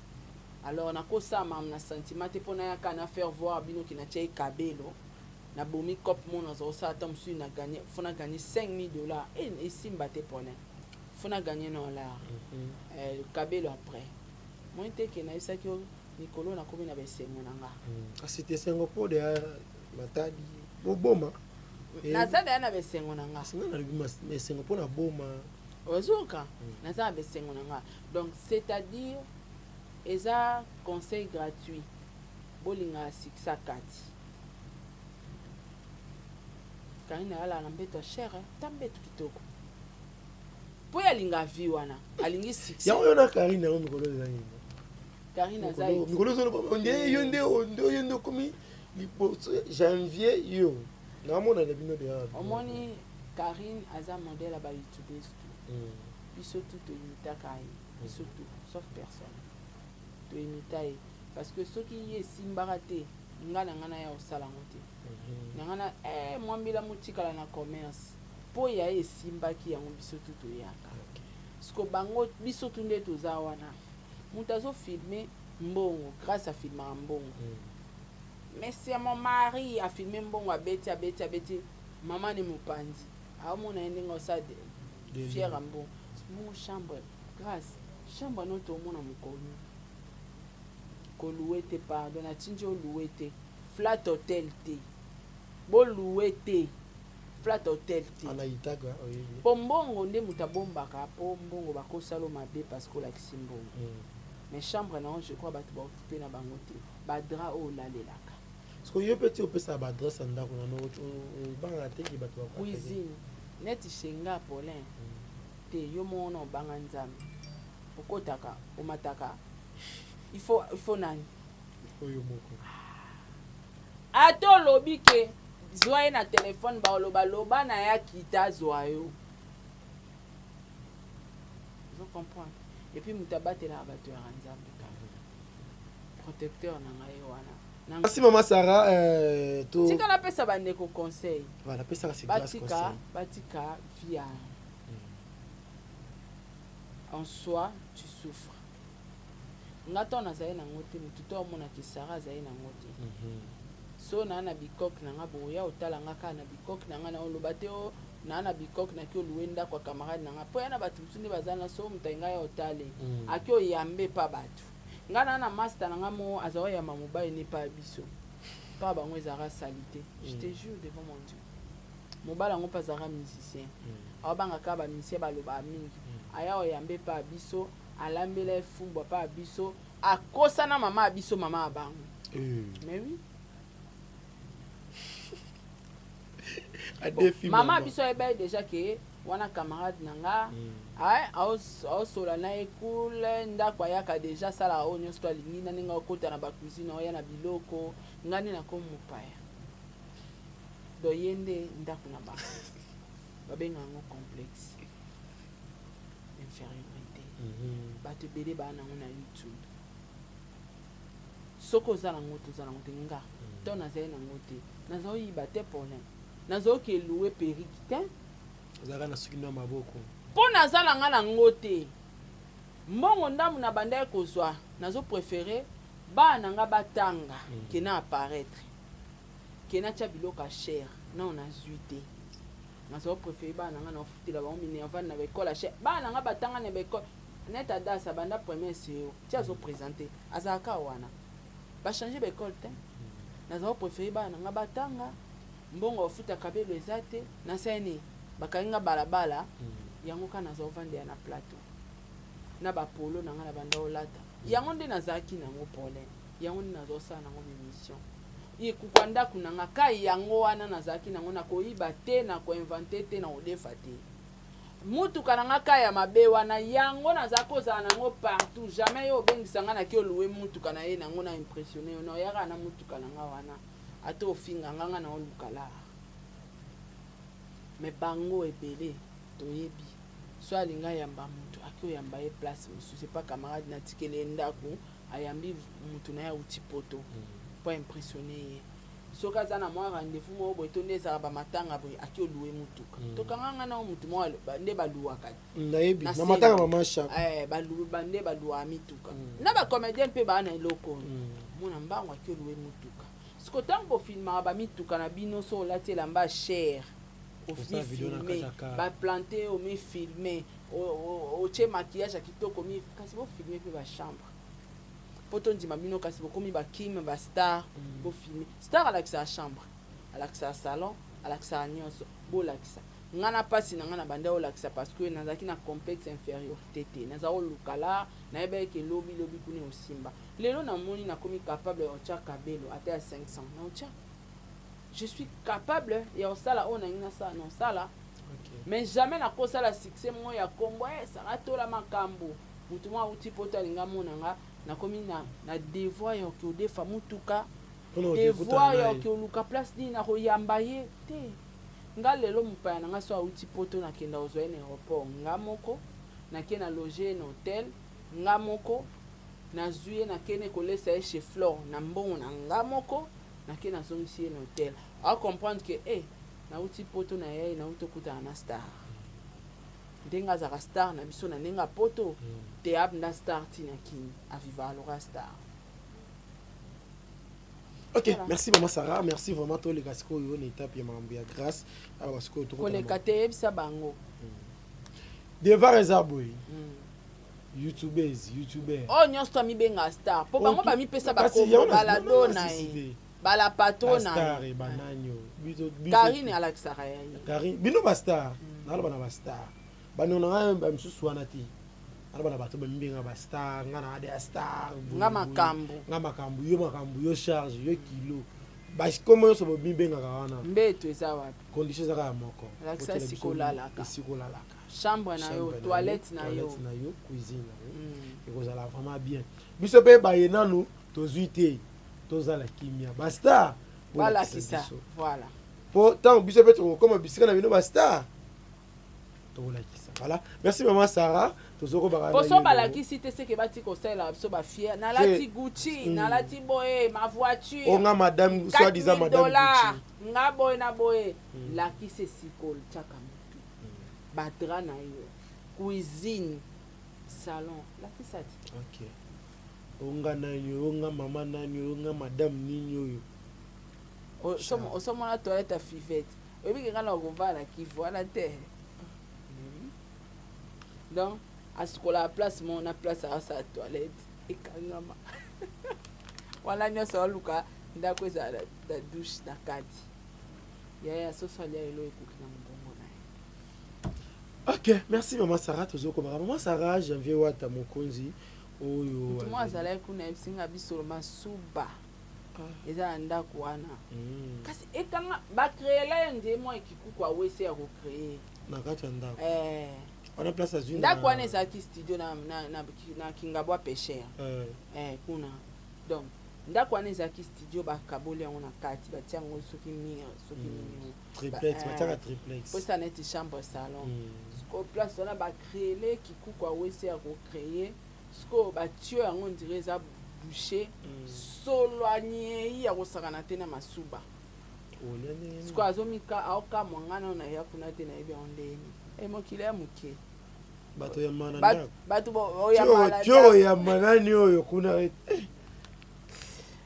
alors nakosala makambo na sentiment te mpo nayaka na faire voir bino ke natia ekabelo nabomi cop mo naza kosala ata mosusu na gagne fo na gagne 5000 dollars e esimba te pone fo na gagne dollar eh, kabelo après moi te ke nayebisaki yo mikolo nakomi na besengo na nga kasi te esengo mpo de matadi boboma naza deya na besengo na nga kasi nga nalobi esengo mpo na boma ozoka naza na besengo na nga donc c'est-à-dire eza conseil gratuit bolingaka succès kati Karine alala na mbeto ya cher ta mbeto kitoko po ye alinga vie wana alingi succès yango yo na Karine yango mikolo eza nini Karine aza mikolo ezoloba nde yo nde yo nde okomi liboso janvier yo naomona na bino deja omoni Karine aza modèle ya ba youtubeuse tout biso tout toimitaka ye biso tout sauf personne toimita ye. Parce que soki ye esimbaka te, nga na nga naya kosala yango te. Na nga na eh mwambila motikala na commerce. Po ya ye esimbaki yango biso tout toyaka. Siko bango biso tout nde toza wana. Mutu azo filmer mbongo, Grace a filmaka mbongo. Mais c'est mon mari a filmer mbongo abeti abeti abeti maman ne mopanzi. Aomona ye ndenge osala fier ya mbongo. Bongo chambre Grace, chambre no tomona mokolo nini? Ko louer te pardon natindi yo louer te flat hotel te bo louer te flat hotel te po mbongo nde moto abombaka po mbongo bakosalo mabe parce que olakisi mbongo mais chambre na yo je crois bato ba occupe na bango te ba drap oyo olalelaka. Sikoyo yo pe ti opesaka ba adresse ya ndako nano obangaka te ke bato ba Cuisine neti chez nga Paulin te yo moko na obanga nzambe okotaka omataka il faut il faut nani oyo moko ata olobi ke zwa ye na telefone baoloba loba na ye akita azwa yo ozo comprendre et puis moto abatelaka bato yaka nzambe kaka protecteur na ngai wana. Merci maman Sarah euh, to tika napesa bandeko conseil. Voilà, pesaka c'est grâce conseil. Batika vie ya en soi tu souffres. Nga ntango nazali nango te motu to amonaki Sarah azali nango te. So naa na bikoke na nga boya otala nga kaka na bikoke na nga na oloba te o naa na bikoke naki oluwe ndako ya camarade na nga mpo ya na bato mosusu nde baza na so moto alinga ya otale aki oyambe pa bato. Nga naa na masta na nga moko aza oyamba mobali ne epa ya biso pa bango ezalaka salite je te jure devant mon Dieu mobali yango pe azalaka musicien aobanga kaka ba musicien balobaka mingi aya oyamba epa ya biso alambela ye fumbwa pa ya biso akosa na mama ya biso mama ya bango mais oui mama biso ayeba ye deja ke wana camarade na nga aosola na ye cool ndako ayaka deja asalaka oyo nyonso to alingi na ndenge akota na bacuisine oya na biloko nga nde nakomi mopaya donc ye nde ndako na bango babenga yango complexe infériorité bato ebele baa nango na youtube Soki oza nango te oza nango te nga to nazali nango te nazo yiba te paulin nazo ke loue perruque te. Ozalaka na suki na maboko. Po naza na nga nango te mbongo ndambu na bandaki kozua nazo prefere bana na nga batanga ke na apparaitre ke natia biloko ya cher nanu nazui te nazo prefere bana na nga nao futela bango minerval na ba ecole ya cher bana na nga batanga na ba ecole net adasa banda première CO ti azo presente azalaka kaka wana ba change ba ecole te naza ko prefere bana na nga batanga mbongo ya kofuta kabelo eza te nasali nini bakangi nga balabala yango kaka naza kovandela na plateau na ba polo na nga na banda kolata yango nde nazalaki nango problème yango nde naza kosala nango b'emission ekuka ndako na nga ka yango wana nazalaki nango nakoyiba te nakoinvente te nakodefa te Mutuka na nga ka ya mabe wana yango nazalaki kozala na ngo partout jamais yo obengisa nga nake oloue mutuka na ye na ngo na impressionne yo na oya kaka na mutuka na nga wana ata ofinga nga nga na oluka lar mais bango ebele toyebi so alingi ayamba mutu ake oyamba ye place mosusu epa camarade na tikeli ye ndaku ayambi mutu na ye awuti poto po impressionne ye Soki aza na mwa rendez-vous moko boye to nde ezalaka ba matanga boye ake oloue mutuka. Tokanga nga na yo mutu moko nde ba louaka. Nayebi na matanga maman Shako. Eh ba loue ba nde ba louaka mituka. Na ba comediens pe ba na eloko oyo. Mona mbangu ake oloue mutuka. Siko tango bo filmaka ba mituka na bino soki olati elamba ya cher omi filme ba plante yo omi filme otie maquillage ya kitoko omi kasi bo filme pe ba chambre. Po tondima bino kasi bokomi ba king ba star bo filme star alakisaka chambre alakisaka salon alakisaka nionso bolakisa nga na pasi na nga na banda olakisa parce que nazalaki na complexe inferiorite te naza koluka lar nayebaki ke lobi lobi kuna ekosimba lelo namoni nakomi capable ya kotia kabelo ata ya 500 nakotia je suis capable ya kosala oyo nalingi nasala nasala mais jamais nakosala succès moko ya kombo eh Sarah tola makambo Mutu moko awuti poto alingi amona nga nakomi na na devoir ya koke odefa mutuka devoir ya koke oluka place nini nakoyamba ye te nga lelo mopaya na nga so awuti poto nakenda kozwa ye na aeroport nga moko nake na loge ye na hotel nga moko. Nazwi ye, nakende kolesa ye chez Flore na mbongo na nga moko, nake nazongisi ye na hotel. A comprendre que eh nawuti poto na ye, nawuti okutana na star. Ndenge azalaka star na biso na ndenge ya poto, te abnda star ti na Kin, a vivaka lokola star. Ok, voilà. Merci maman Sarah, merci vraiment toleka sikoyo na étape ya makambo ya grâce. Awa sikoyo koleka te, yebisa bango. Devoir eza boye. Youtubers, youtuber. Oyo nyonso to amibenga star po bango bamipesa bakombo balado na ye bala patro na star banani oyo biso biso Karine alakisaka ya ye. Karine bino ba star naloba na ba star bandeko na ngai ba misusu wana te naloba na bato bamibenga ba star nga na ya star nga makambo nga makambo yo makambo yo charge yo kilo bakombo nyonso bomibengaka wana mbeto eza wapi condition eza kaka moko lakisa esika olalaka esika olalaka chambre na yo toilette na yo toilette na yo cuisine na yo ekozala vraiment bien biso mpe baye nanu tozwi te tozala kimia ba star balakisa voilà po ntango biso mpe tokokoma bisika na bino ba star tokolakisa voilà merci maman Sarah tozokobaka poso balakisi te seke bati kosalela biso ba fier nalati Gucci nalati boye ma voiture o nga madame soit disant madame Gucci nga boye na boye lakisa esika otiaka mutu ba drap na yo cuisine salon lakisa ti ok onga nani oyo nga mama nani oyo nga madame nini oyo osomona toilette ya fivette oyebi ke nga na okovanda na kivu wana te donc asukolaka place moko na place asala toilette ekangama wana nyonso aluka ndako ezala na douche na kati yaya soso alia elo ekoki na mokongo na ye. Ok, merci maman Sarah, tozokomaka maman Sarah Janvier Wata mokonzi oyo moto moko azalaki kuna ayebisi nga bisolo masuba eza na ndako wana kasi ekanga bacreela ye nde mwa ekikuku awese ya kocree na kati ya ndako eh. wana place azwi ndako wana ezalaki studio na Kingabwa Pêcheur eh. Eh, kuna donc ndako wana ezalaki studio bakaboli yango na kati batia yango soki mur soki nini triplex batiaka triplex posa neti chambre salon sikoyo place wana bacreele kikuku awese ya kocreye sikoyo batio yango ndire eza bouche solo anyei ya kosakana te na masuba sikoyo azomika aokamwa ngai nano naya kuna te nayebi yango ndeni e mokili ya moke bato ya mana ndako bato tio oyamba nani oyo kuna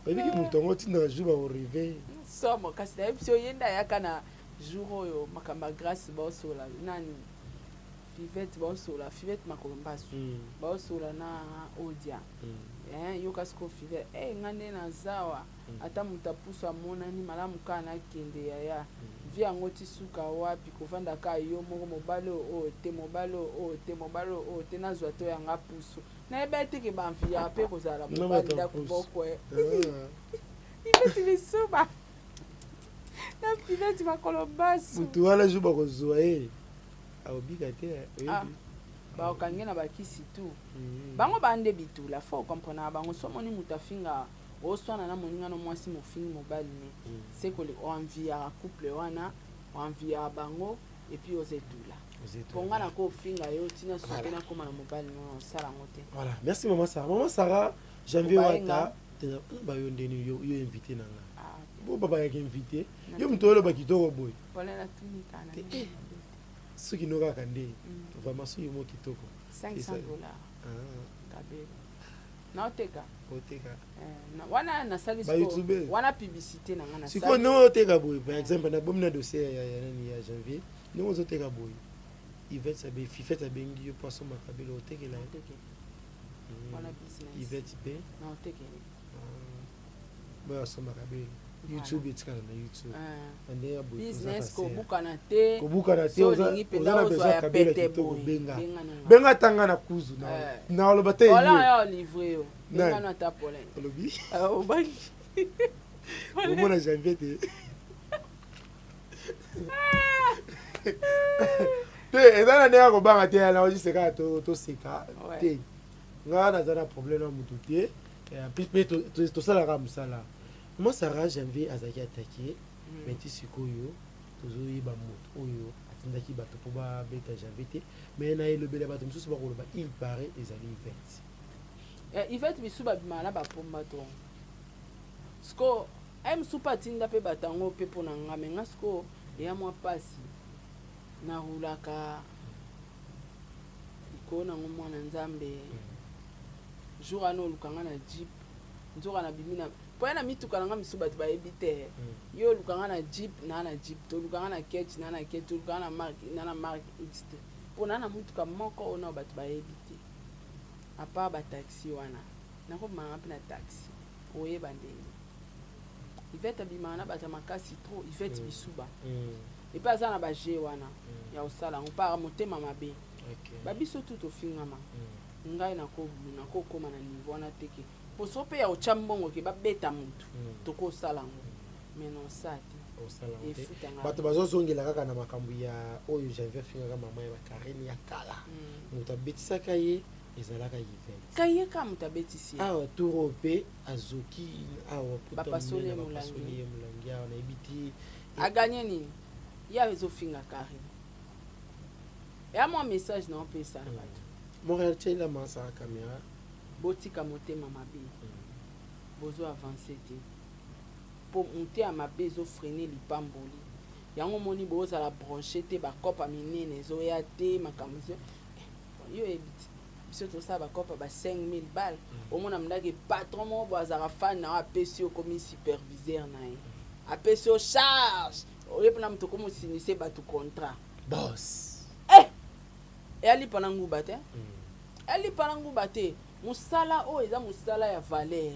oyebiki moto yango ntina jour bakoreve somo kasi nayebi si oye nde ayaka na jour oyo makambo ya grâce baosola nani Fivette baosola Fivette makolo mbasu baosola na odia yoka sikoyo Fivette eh nga nde nazawa ata moto apusu amonani malamu kaka nakende yaya vie yango ti suka wapi kovanda kaka yo moko mobali oyo oyo te mobali oyo oyo te mobali oyo oyo te nazwa to yanga pusu nayeba ete ke baenviaka mpe kozala na mobali ndako moko Fivette lisuba na Fivette makolo mbasu motu wana jour bakozwa ye akobika te oyebi bakokange na bakisi tu bango bande bitula fo comprendre bango so omoni moto afinga oswana na moninga no mwasi mofingi mobali ne se koli oenviaka couple wana oenviaka bango et puis oza etula mpo nga na kofinga yo ntina soki nakóma na mobali no osala yango te. Voilà, merci maman Sarah. Maman Sarah, Janvier Wata bayo ndeni yo yo invité na nga bo babayaka invité yo moto oloba kitoko boye soki no kaka nde vraiment soki mo kitoko 500 dollars kabelo naoteka oteka wana nasali wana publicité na nga. Sikoyo ndenge ozoteka boye, par exemple nabomi na dossier ya nani ya Janvier, ndenge ozoteka boye, Ivette abe Fifette abengi yo mpo asomba kabelo, otekela ye? Ivette mpe boyo asomba kabelo, YouTube etikala na YouTube na ndenge ya boye. Business kobukana te. Kobukana te. Oza na besoin ya kabelo ya kitoko, benga benga tanga na kuzu na oloba te. Olobi omona Janvier te te, eza na ndenge ya kobanga te, na ojiseka toseka te. Nga naza na problème na motu te, mpe tosalaka mosala. Mama Sarah, Janvier azalaki attaqué, mais ti sikoyo tozoyeba moto oyo atindaki bato mpo babeta Janvier te. Mais na elobela bato mosusu bakoloba il paraît ezali Ivete. Eh, Yvette Bisuba abimaka na bapomba to sikoyo aye mosusu mpe atinda mpe bato yango mpe mpo na nga me nga sikoyo eya mwa mpasi narulaka likolo nango mwana Nzambe. Jour wana oluka nga na jeep, nzoka nabimi na mpo ya na mituka na nga misusu bato bayebi te. Yo oluka nga na jeep, naa na jeep te, oluka nga na ketch, naa na ketch, oluka nga na marque, naa na marque x te, mpo naa na motuka moko oyo nao bato bayebi te à part ba taxi wana. Nakobima nanga mpe na taxi, oyeba ndenge Yvette abimaka na bato ya makasi trop. Yvette Bisuba epe aza na ba jeu wana ya kosala yango par motema mabe. Ba biso tu tofingama. Ngai nakokoma na niveau wana te ke poso mpe ya kotya mbongo ke babeta motu, tokosala yango, mais nosala te. Osala yango te. Efutanga. Bato bazozongela kaka na makambo ya oyo Janvier afingaka mama ya bakarine ya kala. Moto abetisaka ye ezalaka Yvette. Ka ye kaka moto abetisi ye. Awa tour oyo mpe azoki awa puta. Bapasoli ye monene. molangi. Bapasoli ye molangi awa, nayebi ti. Aganye nini? Ye azofinga Karine. Eya mwa message na opesa na bato. Montréal tiela masaka caméra. Botika motema mabe, bozo avance te mpo motema mabe ezofreiner lipamboli. Yango omoni bozala branché te, bakopa minene ezoya te, makambo ezo yo oyebi te. Biso tosala bakopa ba 5000 bal, omona mndaki patron moko bo azalaka fan na yo, apesi yo, komi superviseur na ye, apesi yo charge, oye mpona moto okomi osinise bato contrat. Boss. Eh, eyali mpana nguba te, eyali mpana nguba te. Mosala oyo eza mosala ya valeur,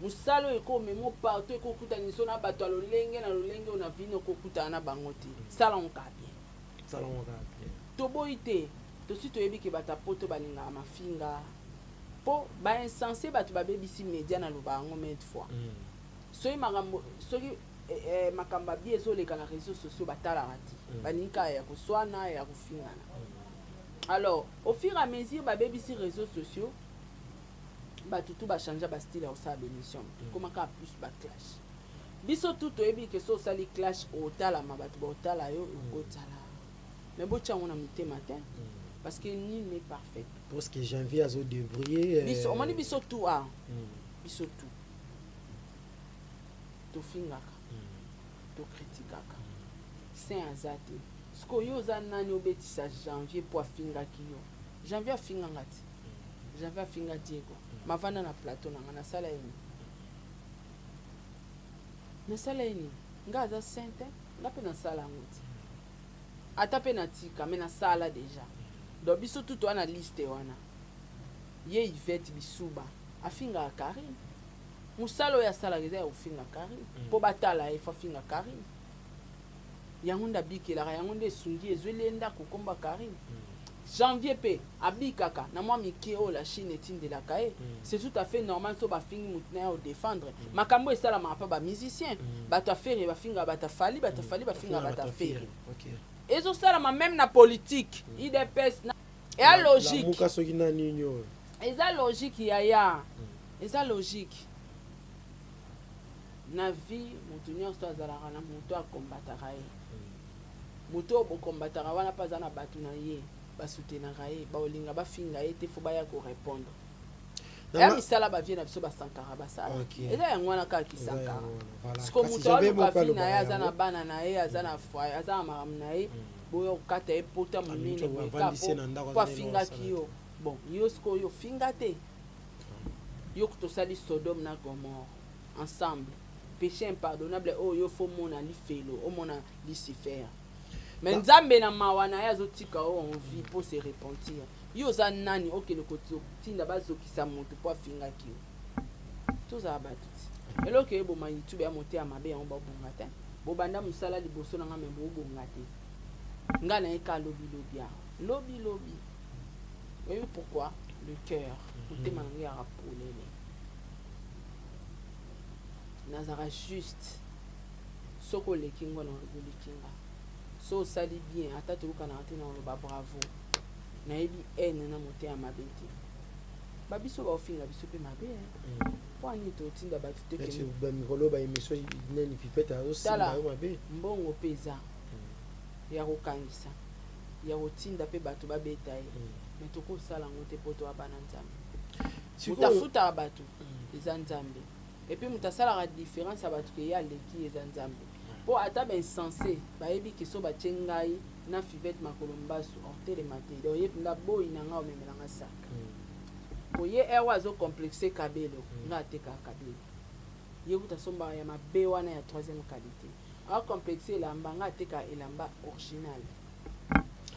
mosala oyo ekomema partout, ekokutana na bato ya lolenge na lolenge oyo na vino okokutana na bango te. Sala ngo kaka bien. Salongo kaka bien. Toboyi te, tosi toyebi ke bato ya poto balingaka mafinga mpo bainsensé, bato babebisi média. Naloba yango maintes fois, soki makambo, soki makambo abi ezoleka na réseaux sociaux, batalaka te. Balingi kaka ya koswana, ya kofingana. Alors au fur et à mesure babebisi réseaux sociaux, bato tu bachange bastyle ya kosala bémission, ekoma kaka plus baclash. Biso tu toyebi ke so osali clash, otalama, bato baotala yo, okotala, mais botya yango na mitema te, parce que nul n'est parfait. Parce que Janvier azodébrouiller. Biso omoni, biso tu a biso tu tofingaka, tokritikaka, saint aza te. Sikoyo yo oza nani obetisa Janvier mpo afingaki yo? Janvier afinganga te, Janvier afinga Diego. Mavanda na plateau na nga, nasala ye nini? Nasala ye nini? Nga aza saint te, nga mpe nasala yango te, ata mpe natika, me nasala déjà. Donc biso tu toa na liste wana. Ye Yvette Bisuba afingaka Karine, mosala oyo asalaka eza ya kofinga Karine mpo batala ye. Fo afinga Karine, yango nde abikelaka, yango nde esungi, ezweli ye ndako komba Karine. Janvier mpe abikaka na mwa mike oyo la Chine etindelaka ye. C'est tout à fait normal. So bafingi motu na ye, odéfendre. Makambo esalamaka mpa bamusicien, bato afere bafingaka bato afali, bato afali bafingaka bato afere. Ezosalama même na politique, UDPS eya logique. Lamuka soki na nini oyo. Eza logique yaya, eza logique na vie. Moto nyonso azalaka na moto akombataka ye. Moto oyo bokombataka wana mpe aza na bato na ye basoutenaka ye, baolinga bafinga ye te, fo baya korépondre. Ya misala bavie na biso basankara basala, eza yango wana kaka kisankara. Siko moto aluka vie na ye, aza na bana na ye, aza na foyer, aza na makambo na ye. Boya kokata ye pota monene boye kaka po afingaki yo. Bon, yo sikoyo ofinga te, yo tosali Sodome na Gomorre ensemble, péché impardonnable oyo yo fo mona lifelo, omona Lucifer, mais Nzambe na mawa na ye azotika yo en vie mpo se repentir. Yo oza nani okende kotinda bazokisa moto mpo afingaki yo? Tozala bato ti eloko eyeboma YouTube ya motema mabe, yango babonga te. Bobanda mosala liboso na nga, me bobonga te. Nga na ye ka lobilobi awa, lobilobi. Oyebi pourquoi? Le cœur, motema na ngai yaka polele, nazalaka juste. Soki oleki ngo na oleki nga, so osali bien, ata toyokanaka te, na oloba bravo. Nayebi haine na motema mabe te. Babiso baofinga biso mpe mabe, mpo ani totinda bato te. Bamikolo baémission nani Fifete azosimba yo mabe. Mbongo mpe eza ya kokangisa, ya kotinda mpe bato babeta ye, me tokosala yango te mpo toya bana Nzambe. Moto afutaka bato eza Nzambe. Et puis moto asalaka différence ya bato ke ye aleki eza Nzambe. Po ata ba insense bayebi ke so batie ngai na Fivette makolo mbasu otelema te. Donc ye mpenza boyi na ngai omemela nga sac. Po ye heure oyo azo complexe kabelo, nga atekaka kabelo. Ye kutu asombaka ya mabe wana ya troisième qualité. A complexe elamba, nga atekaka elamba original.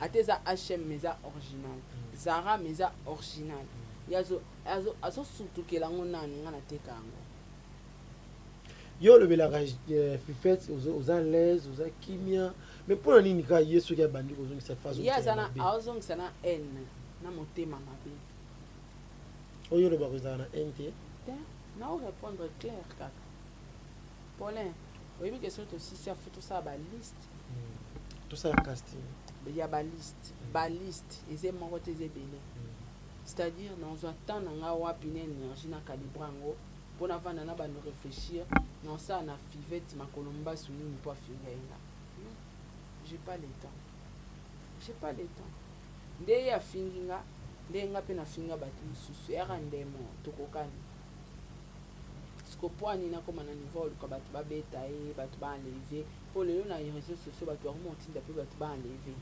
Ata eza HM mais eza original. Zara mais eza original. Ye azo azo azo sutukela yango nanu nga nateka yango. Yo olobelaka eh, Fifette oza l'aise, oza kimia, mais pona nini kaka ye soki abandi kozongisa fa Ye aza na azongisa na haine na motema mabe. Oyo olobaka ezala na haine te? Te, nao repondre clair kaka. Paulin, oyebi ke soki tosisi ya faut tosala ba liste. Tosala casting. Ya ba liste, ba liste eza moko te eza ebele. C'est à dire nazwa temps na nga wapi na energie na calibrer yango po navanda na bando reflechir naosala na Fivette makolo mbasu nini po afinga ye nga. Non, j'ai pas le temps. J'ai pas le temps. Nde ye afingi nga, nde nga pe nafinga bato mosusu. Eyaka ndemo, tokokani. Siko po nini nakoma na niveau oluka bato babeta ye, bato ba enlever. Po lelo na réseaux sociaux bato bakoma kotinda pe bato ba enlever.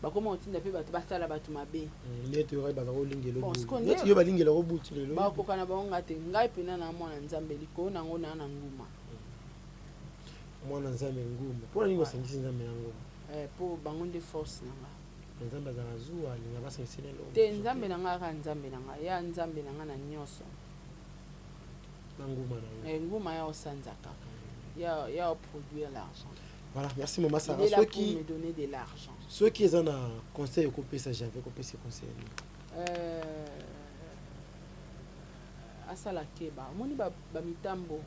Bakoma kotinda pe bato basala bato mabe. Neti oyo baza kolingela Bon, siko nde- neti yo balingela ko butu lelo. Bakoka na bango nga te. Ngai mpena na mwana Nzambe, likolo na yango naa na nguma. Mwana Nzambe nguma. Mpona nini osangisi Nzambe na nguma? Eh, po bango nde force na nga. Nzambe azalaka zuwa, alinga basangisi na eloko Te, mosusu. Nzambe na nga kaka Nzambe na nga. Ya Nzambe na nga na nyonso. Na nguma na yo. Eh, nguma ya osanza kaka. Ya ya produire l'argent. Voilà, merci mama Il Sarah. est là pour Soki me donner de l'argent. Soki eza na conseil okopesa Janvier, okopesa conseil nini? Asala keba. Omoni ba, ba mitambo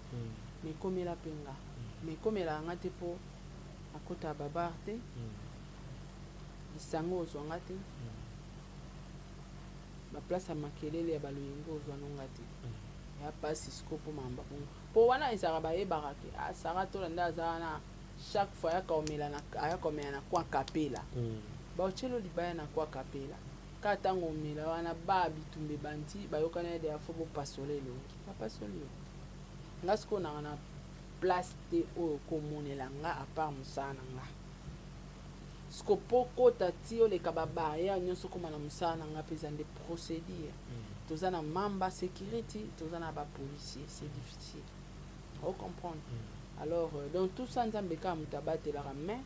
mekomela mpe nga. Mekomelaka nga te po akota ba bar te. Lisango ozwa nga te. Ba place ya makelele ya baloyenge ozwa no nga te. Ya pasi siko po mamba bongo. Po wana ezalaka bayebaka ke ah, Sarah Tola nde aza wana chaque fois ayaka komela na ayaka komela na coin kapela. Baotielo libaya na coin kapela. Kaka ntango omela wana ba bitumba ebandi bayokana ye deya fo bopasola elongi. Bapasoli yo. Nga sikoyo nanga na place te oyo komonela nga à part mosala na nga. Siko po kota ti oleka ba barrière nyonso okoma na mosala na nga mpe eza nde procédure. Toza na mamba security, toza na ba policier, c'est difficile. O comprendre? Alors donc tout ça Nzambe kaka moto abatelaka mais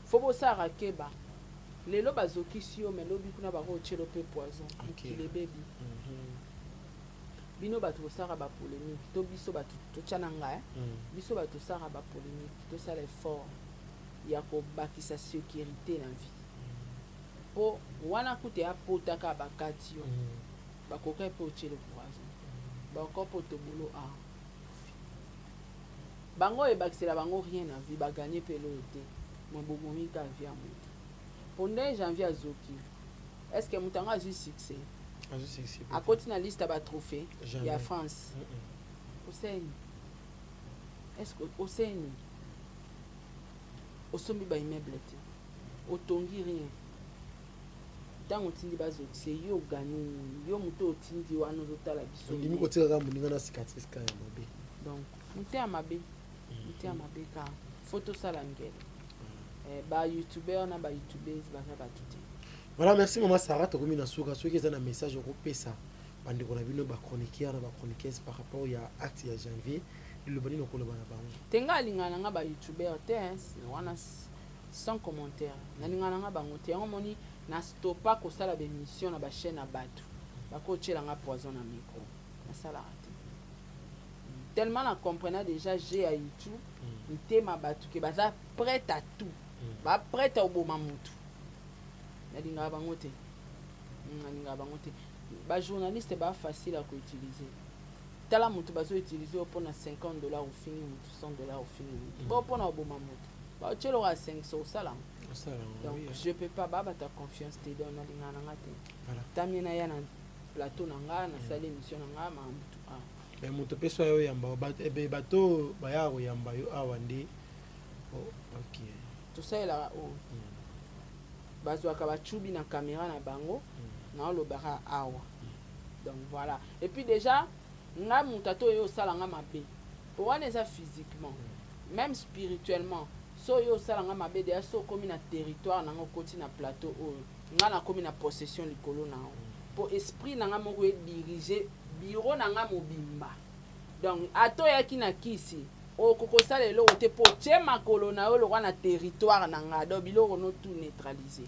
faut bosalaka keba. Lelo bazokisi yo mais lobi kuna bakotiela yo mpe poison. Mokili ebebi. Bino bato bosalaka ba polémique to biso bato totya na ngai, biso bato tosalaka ba polémique, tosala effort ya kobakisa sécurité na vie. Po wana kuta ya pota kaka bakati yo. Bakoka mpe otiela poison. Bakoka mpe otobolo a. Bango ebakisela bango rien na vie, baganye mpe eloko te. Mwa bobomi ka vie ya moto. Po nde Janvier azoki. Est-ce que moto yango azwi succès? Azwi succès. Akoti na liste ya ba trophée ya France. Oseni. Est-ce que oseni? Osombi ba immeuble te. Otongi rien. Ntango otindi bazokise yo oganye nini? Yo moto otindi wana ozotala biso. Ondimi kotika kaka moninga na cicatrice kaka ya mabe. Donc, moto ya mabe. Moto ya mabe kaka. Faut tosala ngele. Eh, ba youtubeur na ba youtubeuse baza bato te. Voilà, merci mama Sarah, tokomi na suka. Soki eza na message okopesa bandeko na bino ba chroniqueur na ba chroniqueuse par rapport ya acte ya Janvier, liloba nini okoloba na bango? Te, nga alingaka na nga ba youtubeur te, hein, wana sans commentaire. Nalingaka na nga bango te. Yango moni na stoppa kosala ba émission na ba chaîne ya bato. Bakotiela nga poison na micro. Nasalaka te. Tellement na comprena déjà jeu ya YouTube, mitema bato ke baza prête à tout. Ba prête à oboma mutu. Nalingaka bango te. Nalingaka bango te. Ba journaliste ba facile à koutiliser. Tala mutu bazo utiliser yo mpona $50 ofingi mutu, $100 ofingi mutu. Bo mpona oboma mutu. Ba otielo ka 500 osala. Donc je peux pas ba bata confiance te, donc nalingaka na nga te. Tamie na ya na plateau na nga, nasali émission na nga ma mutu ah. Mais moto mpe so ayo yamba bato bayaka koyamba yo awa nde. Oh, ok. Tosalelaka oyo. Bazwaka bacubi na caméra na bango, naolobaka awa. Donc voilà. Et puis déjà nga moto ata oye osala nga mabe po wana eza physiquement, meme spirituellement so oye osala nga mabe deja so okomi na territoire na nga, okoti na plateau oyo, nga nakomi na possession likolo na yo po esprit na nga moko e diriger bureau na nga mobimba. Donc ata oyaki na kisi oko kosala eloko te po otie makolo na yo lokwa na territoire na nga, donc biloko no tout neutralise.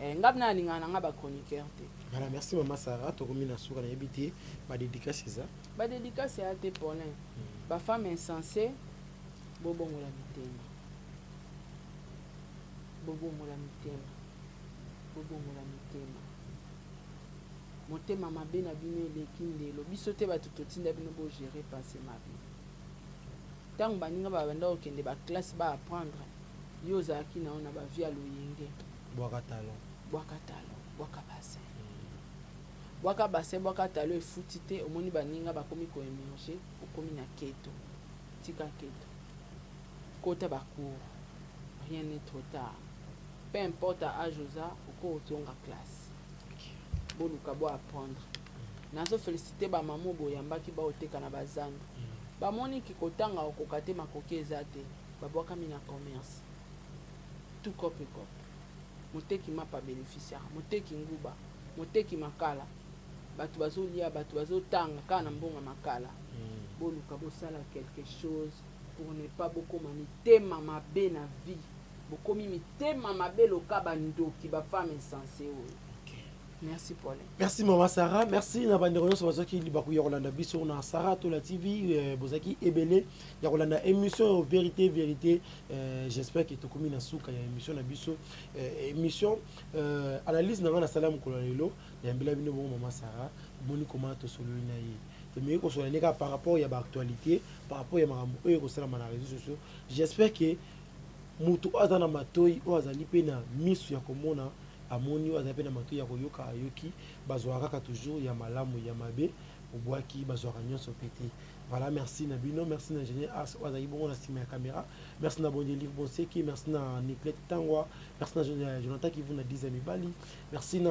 Eh, nga pena nalingaka na nga ba chroniqueur te. Voilà, merci maman Sarah, tokomi na suka, nayebi te ba dedicace eza. Ba dedicace eya te Paulin. Ba femmes insensees bobongola mitema. Bobongola mitema. Bobongola mitema. Motema mabe na bino eleki ndelo. Biso te batu totinda bino bo gerer passe mabe. Tango baninga ba banda kokende ba classe ba apprendre, yo ozalaki na yo na ba vie ya loyenge. Bwaka talon. Bwaka talon, bwaka bassin. Bwaka bassin, bwaka talon efuti te, omoni baninga bakomi ko emerger, okomi na keto. Tika keto. Kota ba cours. Rien n'est trop tard. Peu importe age oza, okoki kozonga classe. Boluka bo apprendre. Nazo feliciter ba maman oyo boyambaki bao teka na ba zandu. Bamoni ki kotanga okoka te, makoki eza te, babwakami na commerce. Tout coop et coop. Moteki mapa beneficiaka, moteki nguba, moteki makala. Batu bazo lia, batu bazo tanga kaka na mbongo ya makala. Boluka bosala quelque chose pour ne pas bokoma mitema mabe na vie. Bokomi mitema mabe loka ba ndoki, ba femmes insensees oyo. Merci Paulin. Merci maman Sarah, merci na bandeko nyonso bazwaki libaku ya kolanda biso na Sarah Tola TV, euh, bozalaki ebele ya kolanda émission ya vérité vérité. Euh, j'espère que tokomi na suka ya émission na biso. Euh, émission euh, analyse na nga na sala mokolo ya lelo, nayambela bino bongo maman Sarah, bomoni comment tosololi na ye. Tomeki kosolola ne kaka par rapport ya ba actualité, par rapport ya makambo oyo ekosalama na réseaux sociaux. J'espère que moto oyo aza na matoyi, oyo azali mpe na misu ya komona amoni, oyo azali mpe na matoyi ya koyoka ayoki. Bazwaka kaka toujours ya malamu, ya mabe obwaki, bazwaka nyonso mpe te. Voilà, merci na bino, merci na ingénieur Ars oyo azalaki bongo na nsima ya caméra, merci na Bondelive Bonseki, merci na Niclette Tangwa, merci na Jonathan Kivu na Diza Mibali, merci na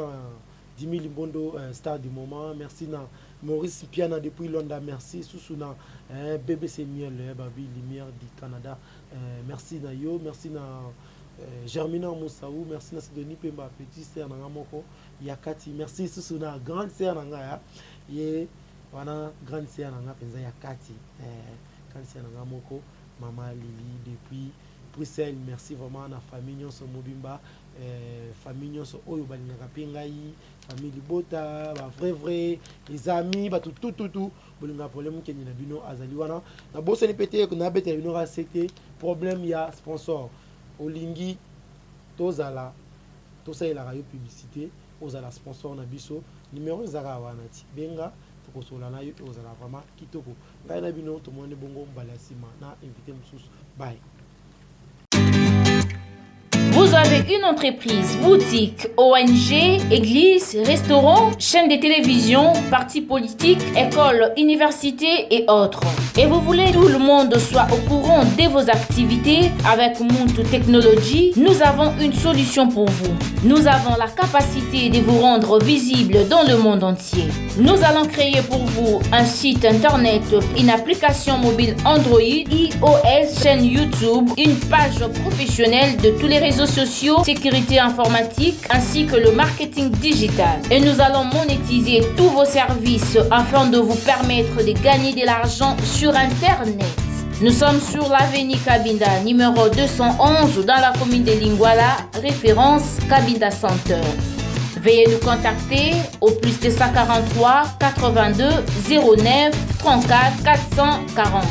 Dimi Limbondo euh, star du moment, merci na Maurice Mpiana depuis Luanda, merci susu na euh, BBC Miel euh, Babi Lumière du Canada, euh, merci na yo, merci na euh, Germina Moussaou, merci na Sidonie Pemba petit sœur na nga moko ya kati, merci susu na grande sœur na nga ya ye wana grande sœur na nga penza ya kati eh, grande sœur na nga moko mama Lili depuis Bruxelles, merci vraiment na famille nyonso mobimba eh, famille nyonso oyo balingaka mpe ngai, famille libota, ba vrai vrai, les amis, bato tout tout tout bolingaka problème mokende na bino azali wana. Nabosani mpe te nabetela bino kaka sete problème ya sponsor. Olingi tozala tosalelaka yo publicité, ozala sponsor na biso, numero eza kaka wana ti benga, tokosolola na yo, ekozala vraiment kitoko. Ngai na bino tomonani bongo mbala ya nsima na invité mosusu. Bye. Vous avez une entreprise, boutique, ONG, église, restaurant, chaîne de télévision, parti politique, école, université et autres. Et vous voulez que tout le monde soit au courant de vos activités avec Muntu Technology, nous avons une solution pour vous. Nous avons la capacité de vous rendre visible dans le monde entier. Nous allons créer pour vous un site internet, une application mobile Android, iOS, chaîne YouTube, une page professionnelle de tous les réseaux sociaux, sécurité informatique, ainsi que le marketing digital. Et nous allons monétiser tous vos services afin de vous permettre de gagner de l'argent sur Internet. Nous sommes sur l'avenue Kabinda, numéro 211, dans la commune de Lingwala, référence Kabinda Center. Veuillez nous contacter au plus 243 82 09 34 440.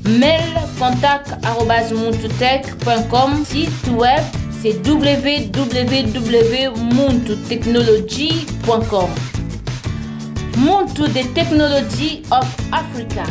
Mail contact Site web c'est www.muntutechnology.com. Muntu the Technology of Africa.